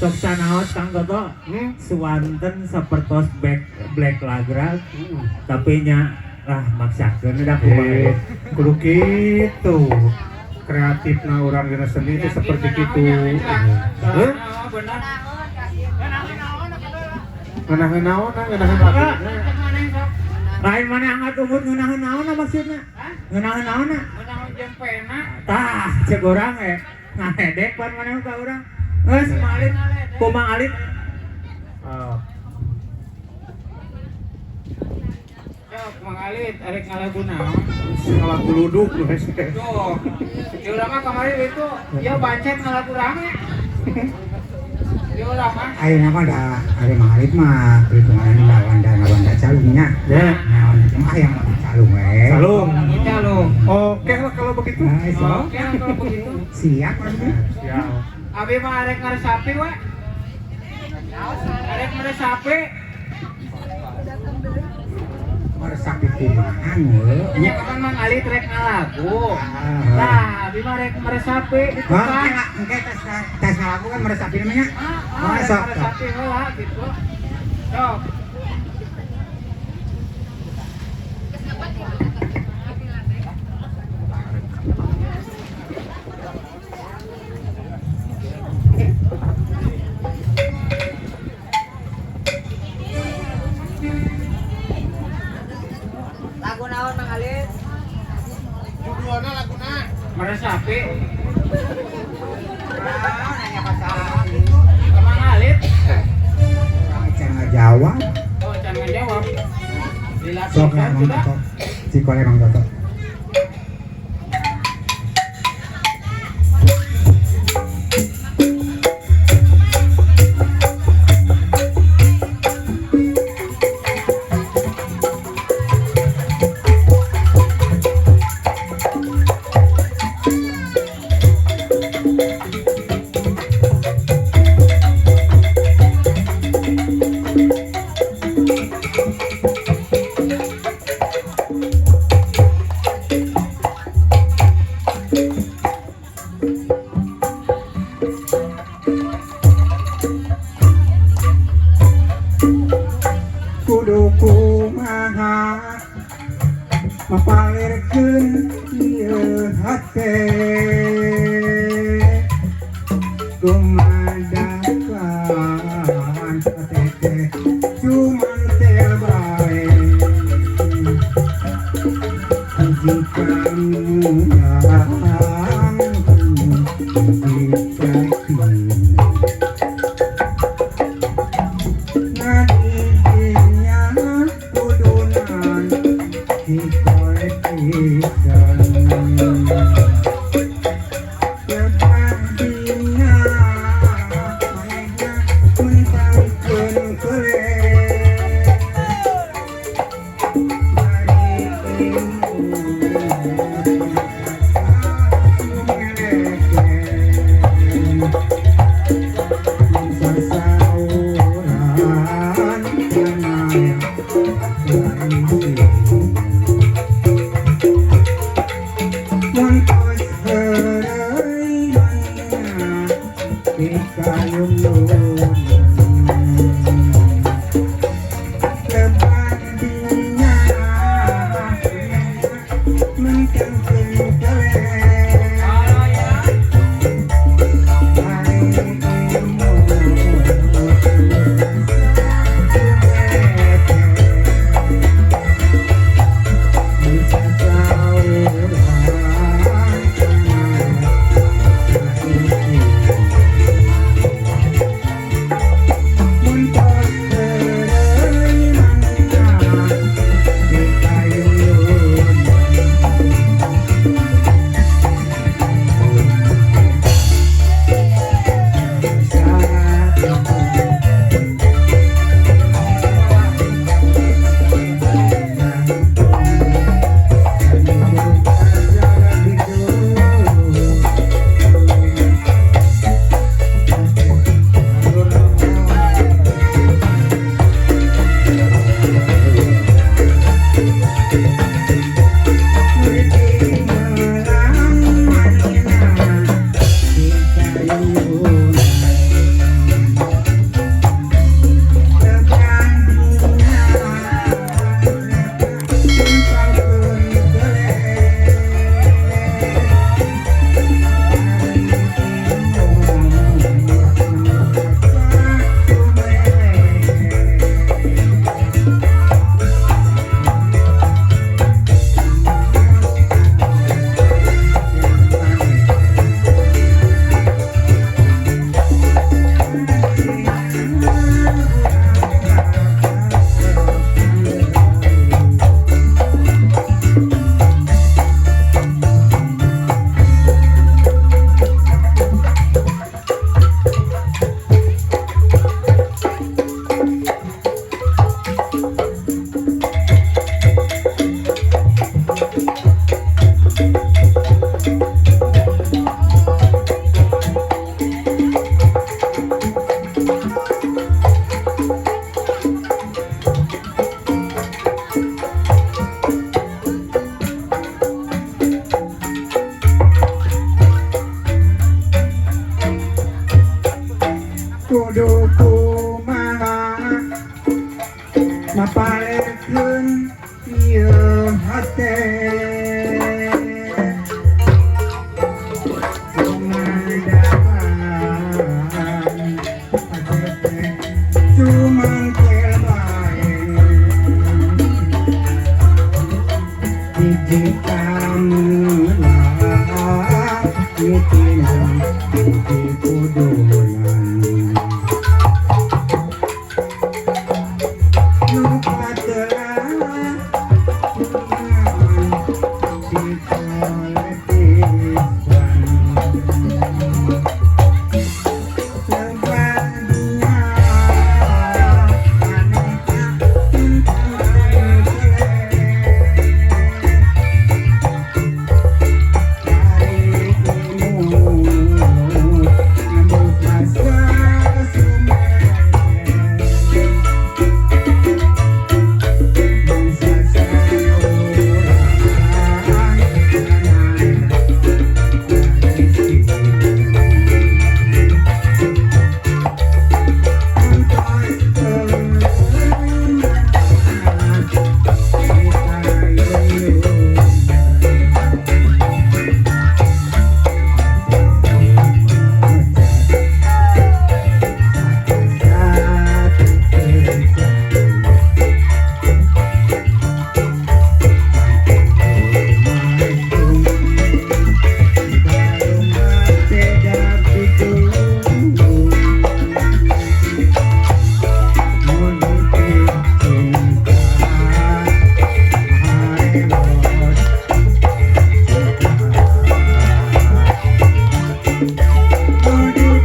Sok sanaos Kang Toto. Suwanten sapertos back black lagrag, tapi nya lah maksakeun da kumaha. Eh, kudu kitu. Kreatifna urang dina seni itu seperti gitu. Hah? Benar. Ngeunaheun naon, ngeunaheun lagu. Lain mana angkat umur ngeunaheun naon maksudna? Ngeunaheun naon? Ngeunaheun jempena. Tah, cek urang eh ngaledek pan maneh ka urang. Geus Mang Alit, kumaha Alit? Ah, Sok Mang Alit arek ngalagu naon? Ngalagu luduk lu hese. Tuh. Di urang mah kamari itu ya bancet ngalagu rame. Di urang mah. Ayeuna mah da ari Mang Alit mah perhitungan da wanda wanda calungnya. Ya. Naon cuma hayang lagu calung we. Calung. Lagu calung. Oke lah kalau begitu. Nah, sok. Oke lah kalau begitu. Siap kalau begitu. Siap. Abi mah arek ngaresapi we. Arek ngaresapi. Meresapi kumaha we. Nya kapan Mang Alit rek ngalagu. Ah. Tah, abi mah rek meresapi di Bang, tukang. Engke tes tes ngalagu kan meresapi namanya. Ah, ah, Oh, rek sok. meresapi heula gitu. Sok. Lagu naon Mang Alit? Judulna laguna. Meresapi. Ah, nanya pasal gitu. Ke Mang Alit. Urang can ngajawab. Oh, can ngajawab. Sok lah Dilatihkan Mang sudah. Toto. Cikole Mang Toto. Kudu kumaha mapalirkeun ieu hate dumadakan hate teh cumantel bae jika murang Nadinya kudunan dikorek pisan Tetapinya manehna mentangkeun kelek Bari imut lumeleken Sasauran tanah Muntos heureuy manehna pikayun-yun Lebat dina mentangkeun kelek Oh ya. Thank you. Kudu kumaha mapalekeun ieu hate. Kumadapan hate teh cumangkel bae. Hiji kameula mitinan hiji kudunan. Nu katelah kumaha dikoletisan. Lebar dua aneka tentang dari imut nembus masa sumewe. Bangsa saurang tanah Antos teuleungan ditayun. Satu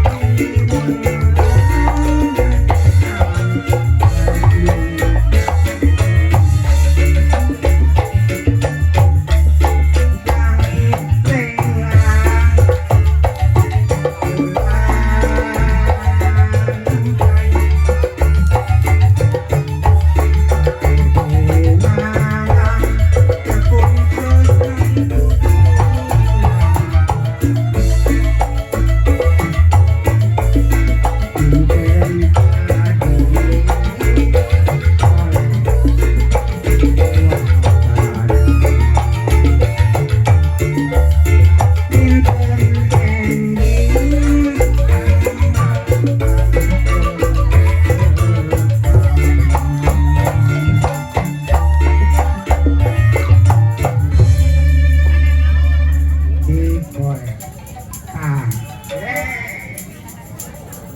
kencan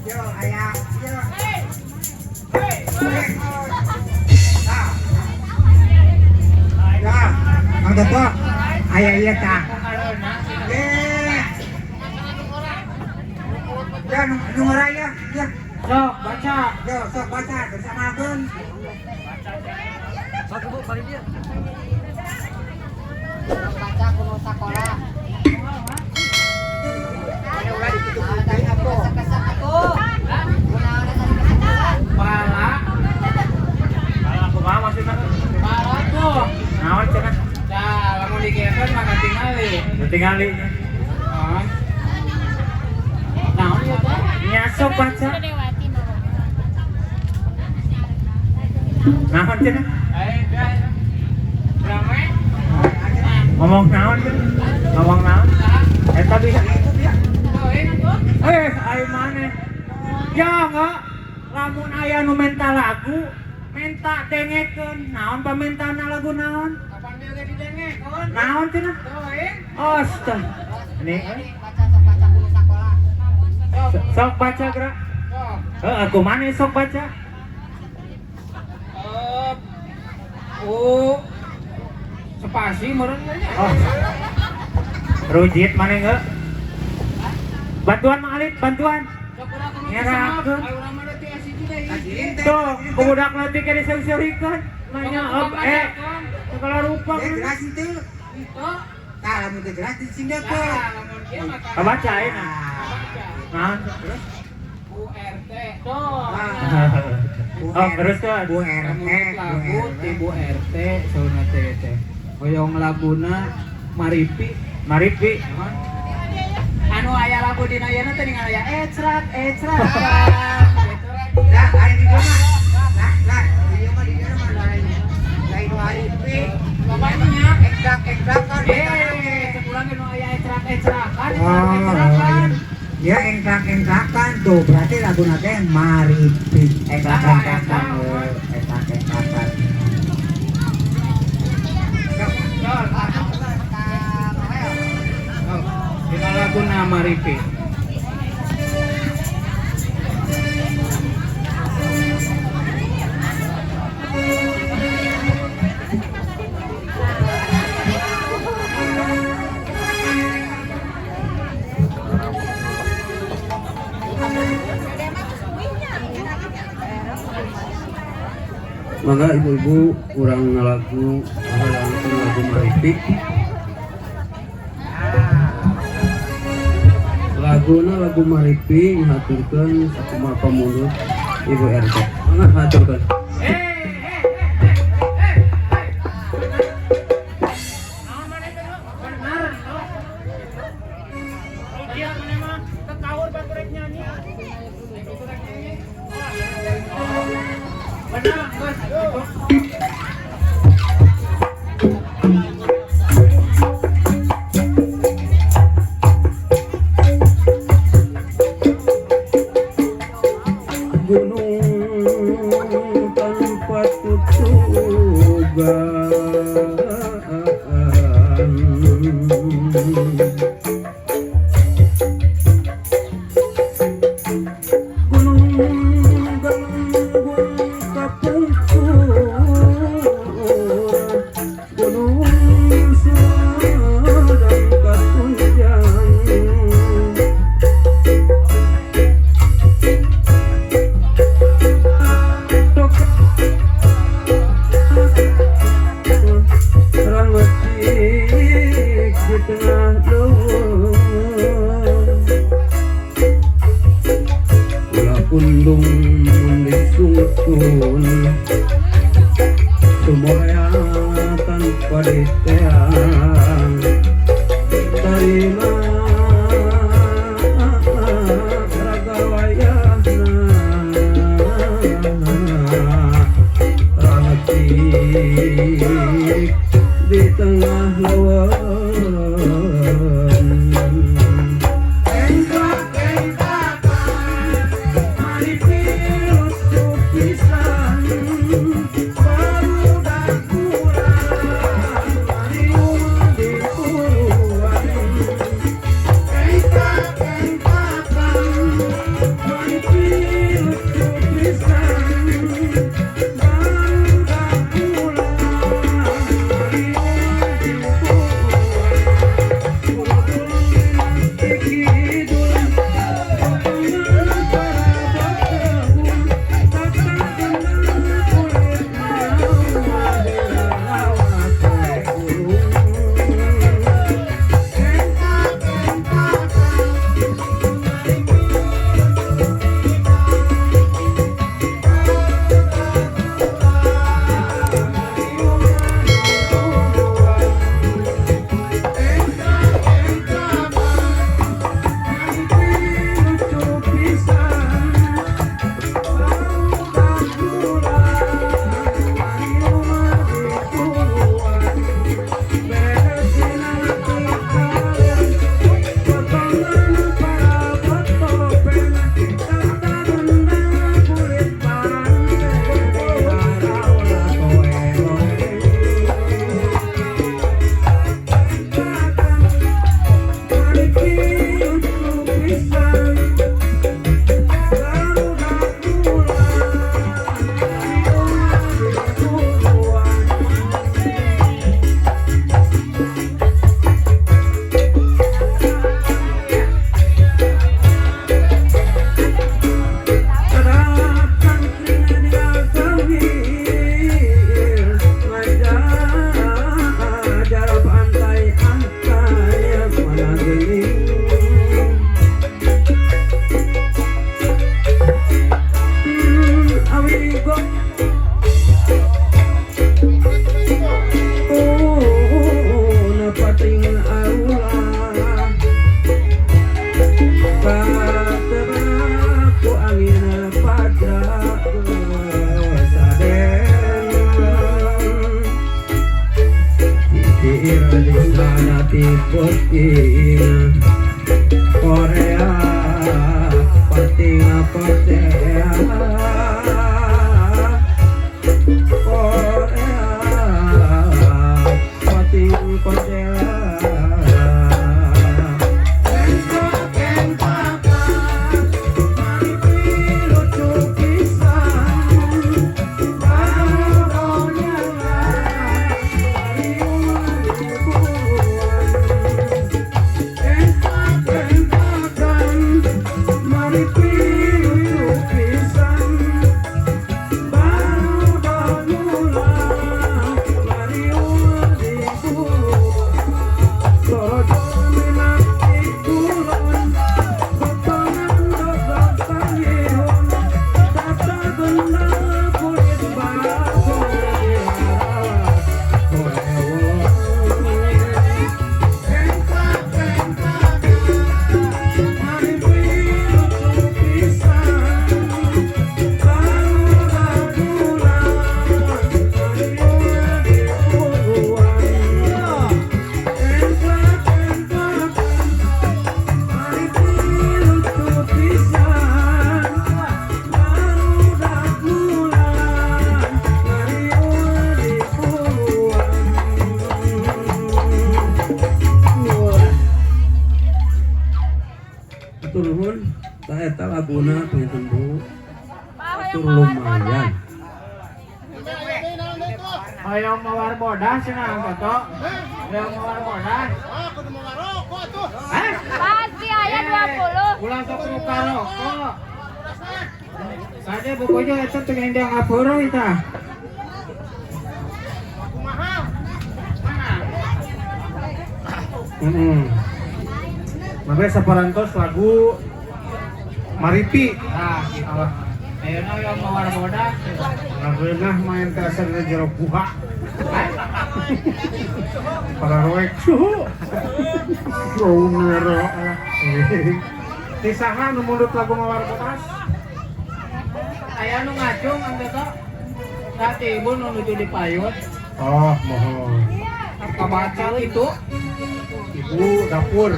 Yo, ayah, yo. Ya, Mang Toto, aya ieu tah. Eh. Ya, nu nu ngora ya, ya. Sok baca. Yo, sok baca bersamakeun. Baca kuno sakola. Bala. Bala kumaha maksudna? Bala tuh. Naon cenah? Tah, lamun dikeun mah katingali. Tingali. Heeh. Naon ieu teh? Nya sok baca. Naon cenah? Eh, dah. Rame. Ngomong naon cenah? Ngomong naon? Eta bisa. Eh, ayo maneh. Ya enggak, lamun aya nu menta lagu, menta dengekeun. Naon pamentana lagu naon? Kapan dia ge didengekeun? Naon cenah? Teuing. Astaga. Ini Baca sok baca kuno sakola. sok baca gerak. Sok. Heeh, aku mana sok baca? U spasi meureun nya. Oh. Rujit mana enggak? Bantuan Mang Alit, bantuan. Sok urang kudu Ngerakeun. Ayo urang mah teh hiji deui. Tuh, budak leutik ge diseuri-seurikeun. Nanya segala rupa. Eh, jelas itu. Henteu. Tah, lamun teu jelas disindekeun. Tah, lamun kieu mah Kabaca ayeuna. Nah. Terus Bu RT. Tuh. Oh, terus tuh. Bu RT, Lagu ti Bu RT sauna teh teh. Hoyong laguna Maripi. Maripi. Anu Anu aya lagu dina ieu teh ningali aya ecrak ecrak gitu. Lah, ari di dieu mah. Lah, lah, di dieu mah di dieu mah lain. Lain maripi. Bapaknya nya. Ekrak-ekrakan. Eh, urang ge nu aya ecrak ecrakan, Oh, ecrak-ecrakan. ya engkrak-engkrakan tuh berarti lagu teh maripi. Engkrak-engkrakan, engkrak-engkrakan. Dina laguna Maripi. Mangga ibu-ibu urang ngalagu langsung lagu Maripi. Laguna lagu Maripi ngaturkeun sakumaha pamundut Ibu RT. Mangga ngaturkeun. Benar, geus. Gunung tanpa tutugan, gunung galunggung kapungkur, gunung Sumedang katunjang. Rangetik di tengah leuweung, ulah pundung mun disungsun, semuanya tanpa diteang, tarima raga wayahna. Rangetik di tengah leuweung. Engkrak-engkrakan maripi lucu pisan, barudak urang mariung di puruan. Pati peuting Korea pati ngapotea Korea pati kotea Turun tak eta laguna panginten Bu. Tur lumayan. Hoyong mawar bodas cenah Toto. Hoyong mawar bodas. Ah, kudu mawar rokok atuh. Hah? Pasti aya 20. Ulah sok muka rokok. Kade pokoknya eta teu endang ngapura eta. Kumaha? Mana? Mangga saparantos lagu Maripi. Nah, gitu. Ayeuna hoyong mawar bodas. Lagunya main teh asa dina jero guha. Para roek suhu. Saunero. Ti saha nu mundut lagu Mawar Bodas? Aya nu ngacung Ang Toto. Tah ibu nu nuju di payut. Oh, mohon. Kabaca kitu. Ibu dapur.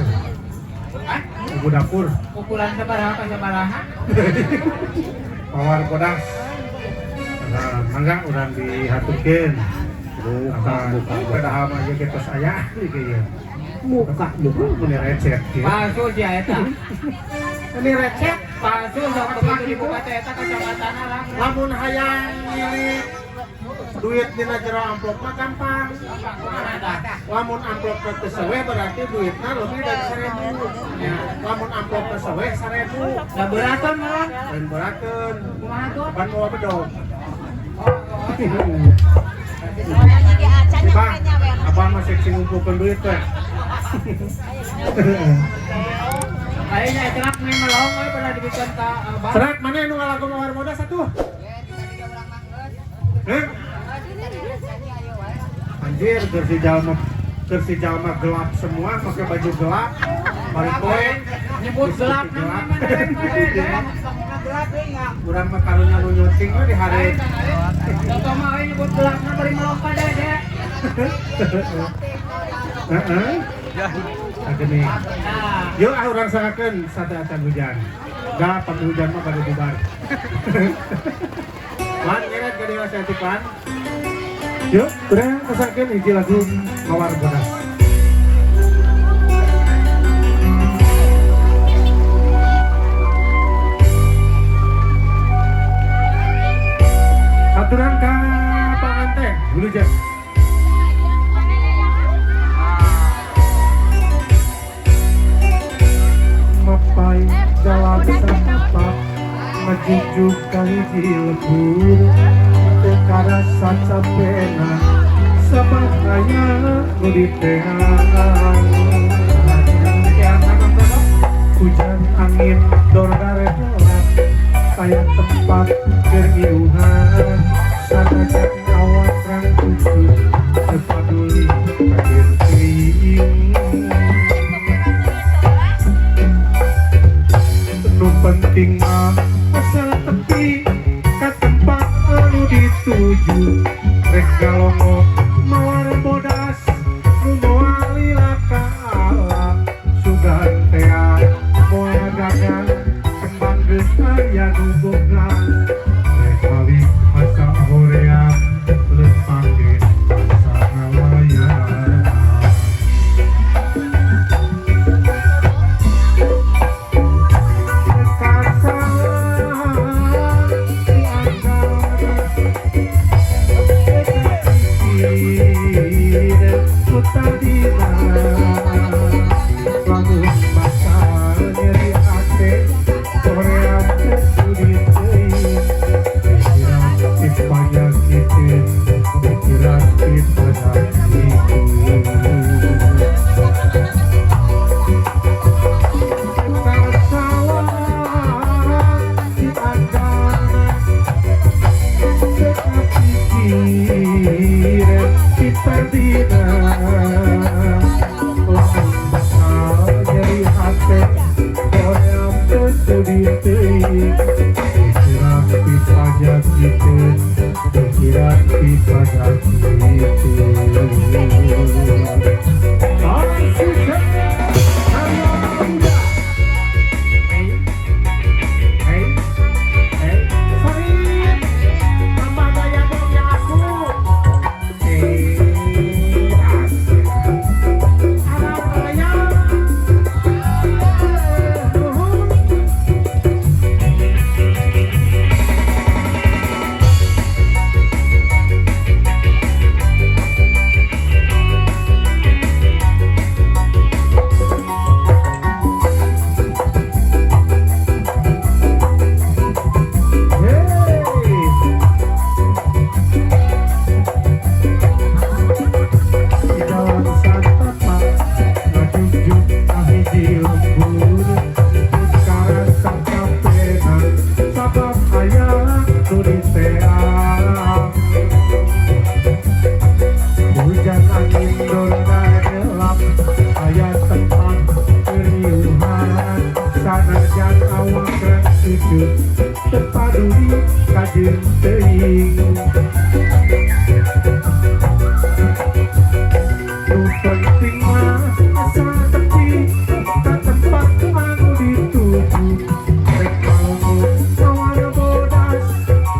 Hah? Ibu dapur. Ukuran sabaraha ka sabaraha? Mawar Bodas. Nah, mangga urang dihaturkeun. Buka buka padahal mah ieu tos aya ieu ieu. Muka buka mun recet kieu. Palsu sia eta. Ini recet Palsu sok begitu dibuka teh eta kacamatana lah. Lamun hayang ngilik duit dina jero amplop mah gampang. Lamun amplop teu seweh berarti duitna lebih dari 1000. Lamun amplop teu seweh 1000. Da beurakeun malah. Lain beurakeun. Kumaha tuh? Pan mawa bedog. Bang, abah mah seksi ngumpulkeun duit teh. Kayaknya cerak nih melong we pada dibikeun ka abah. Cerak mana nu ngalagu Mawar Bodas atuh? Heh? Anjir, kursi jalma gelap semua, pakai baju gelap. Bari poe nyebut gelap gelap. Gelap Urang mah karunya nu nyuting we di hari. Toto mah we nyebut gelapna bari melong ka dede. Heeh. Gini. Yuk ah urang sangakeun sate acan hujan. Da pami hujan mah bade bubar. Lan ngeret ka dieu saeutik lan. Yuk, urang sangakeun hiji lagu Mawar Bodas. Aturan ka panganten, wilujeng. Mapai jalan sanapak majujuk kahiji lebur teu karasa capena sabab aya nu diteang hujan angin dor dareholat aya tempat keur ngiuhan sanajan awak rang cucu teu paduli kadir teuing. Nu penting mah asal tepi ka tempat anu dituju rek galongo mawar bodas nu moal lila ka geus aya nu boga. Rek balik asa hoream, lempang ge asa ngalayan. Kasalah di antara pikir ku tadina, lamun bakal nyeri hate hoream teu sudi teuing. Pikiran ti panyakiteun, pikiran ti panyakiteun. Kasalah di antara pikir ti tadina, lamun bakal nyeri hate hoream teu sudi teuing. Pikiran ti panyakiteun, pikiran ti panyakiteun. Konsisten karya muda. Hey, hey, hey, Sarip, tambah gaya dong yang aku. Eh, asik. Anak raya. Nuhun. Hey. Di jalan satapak ngajungjuk kahiji lembur, karasa kapenan sabab aya nu diteang. Hujan angin dona gelap, aya tempat keriuhan, sanajan awak rek sujud teu paduli kajeun teuing. Nu penting mah asa tepi ka tempat anu dituju, rek malengut mawar bodas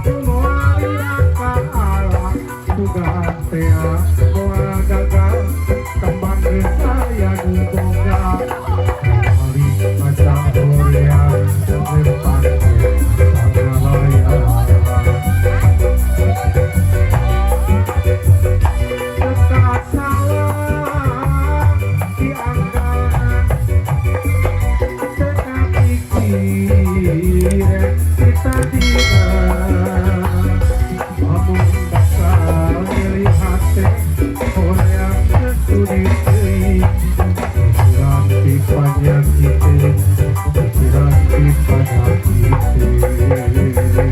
nu moal ka Allah sugan tea moal gagal kembang geus aya nu boga. Balik asa hoream, lempang ge asa ngalayan. Kasalah di anggaran teu pikir kita dina, lamun bakal nyeri hate hoream teu sudi teuing. Pikiran ti panyakiteun, pikiran ti panyakiteun.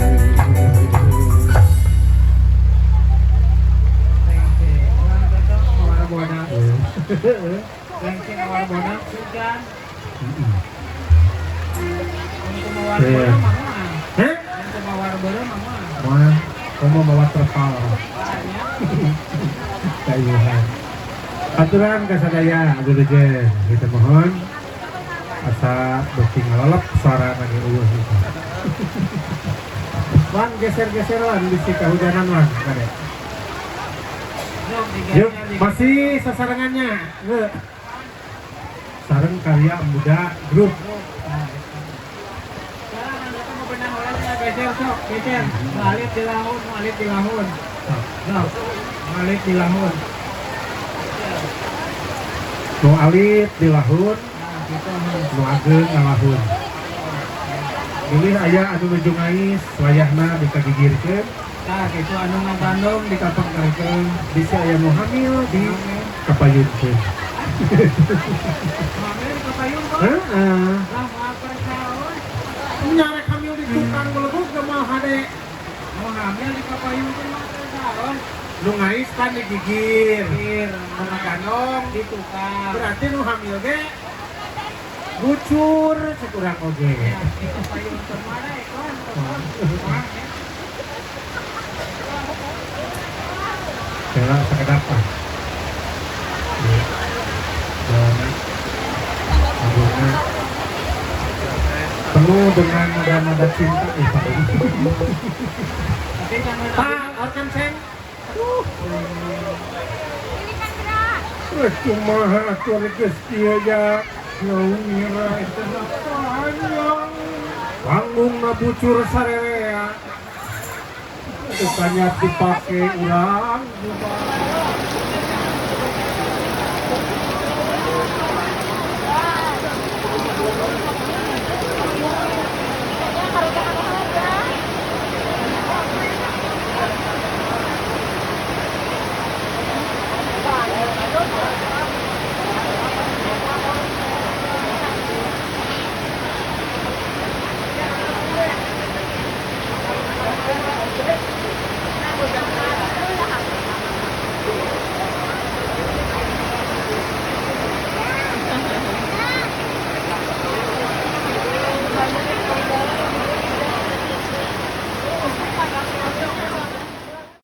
Mawar bodas. Lengse mawar bodas hujan. Untuk mawar Iya. beureum mah moal. Heh? Untuk mawar beureum mah moal. Wah, kamu bawa terpal. Kayuhan. Aturan kasadaya abdi kita mohon asa beuki ngalolep suara mani eueuh gitu. Wan geser-geseran bisi kahujanan wan kade. Yuk, Yuk, digeser, masih sasarengannya. Nge. Sareng karya muda grup. Sekarang anda tuh mau benang olehnya geser sok, geser. Ngalit di lahun, ngalit di lahun. Nah, ngalit di lahun. Nu alit di lahun, Nah, gitu. Nu ageng ngalahun. Bilih aya anu nuju ngais, wayahna dikagigirkeun. Nah, gitu anu ngagandong Dikapengkerkeun, bisi aya nu hamil di kapayunkeun. Hamil di kapayun kok. Heeh. Lah moal persaon. Nyarek hamil di tukang meleguk ge moal hade. Mau hamil di kapayun teh moal persaon. Nu ngais kan digigir. Gigir. Nu ngagandong Di tukang. Berarti nu hamil ge gucur cek urang oge. Ya, di kapayun teh mana ikon? Wah, ya. Kela sakedap ah. Dan anggurna penuh. dengan nada-nada cinta ih, Pak. Tapi kan Pak, orkan seng. Ini kan gerak. Kumaha atuh geus kieu ya. Ngira itu panjang. Panggungna bucur sarerea. Bukannya dipake urang.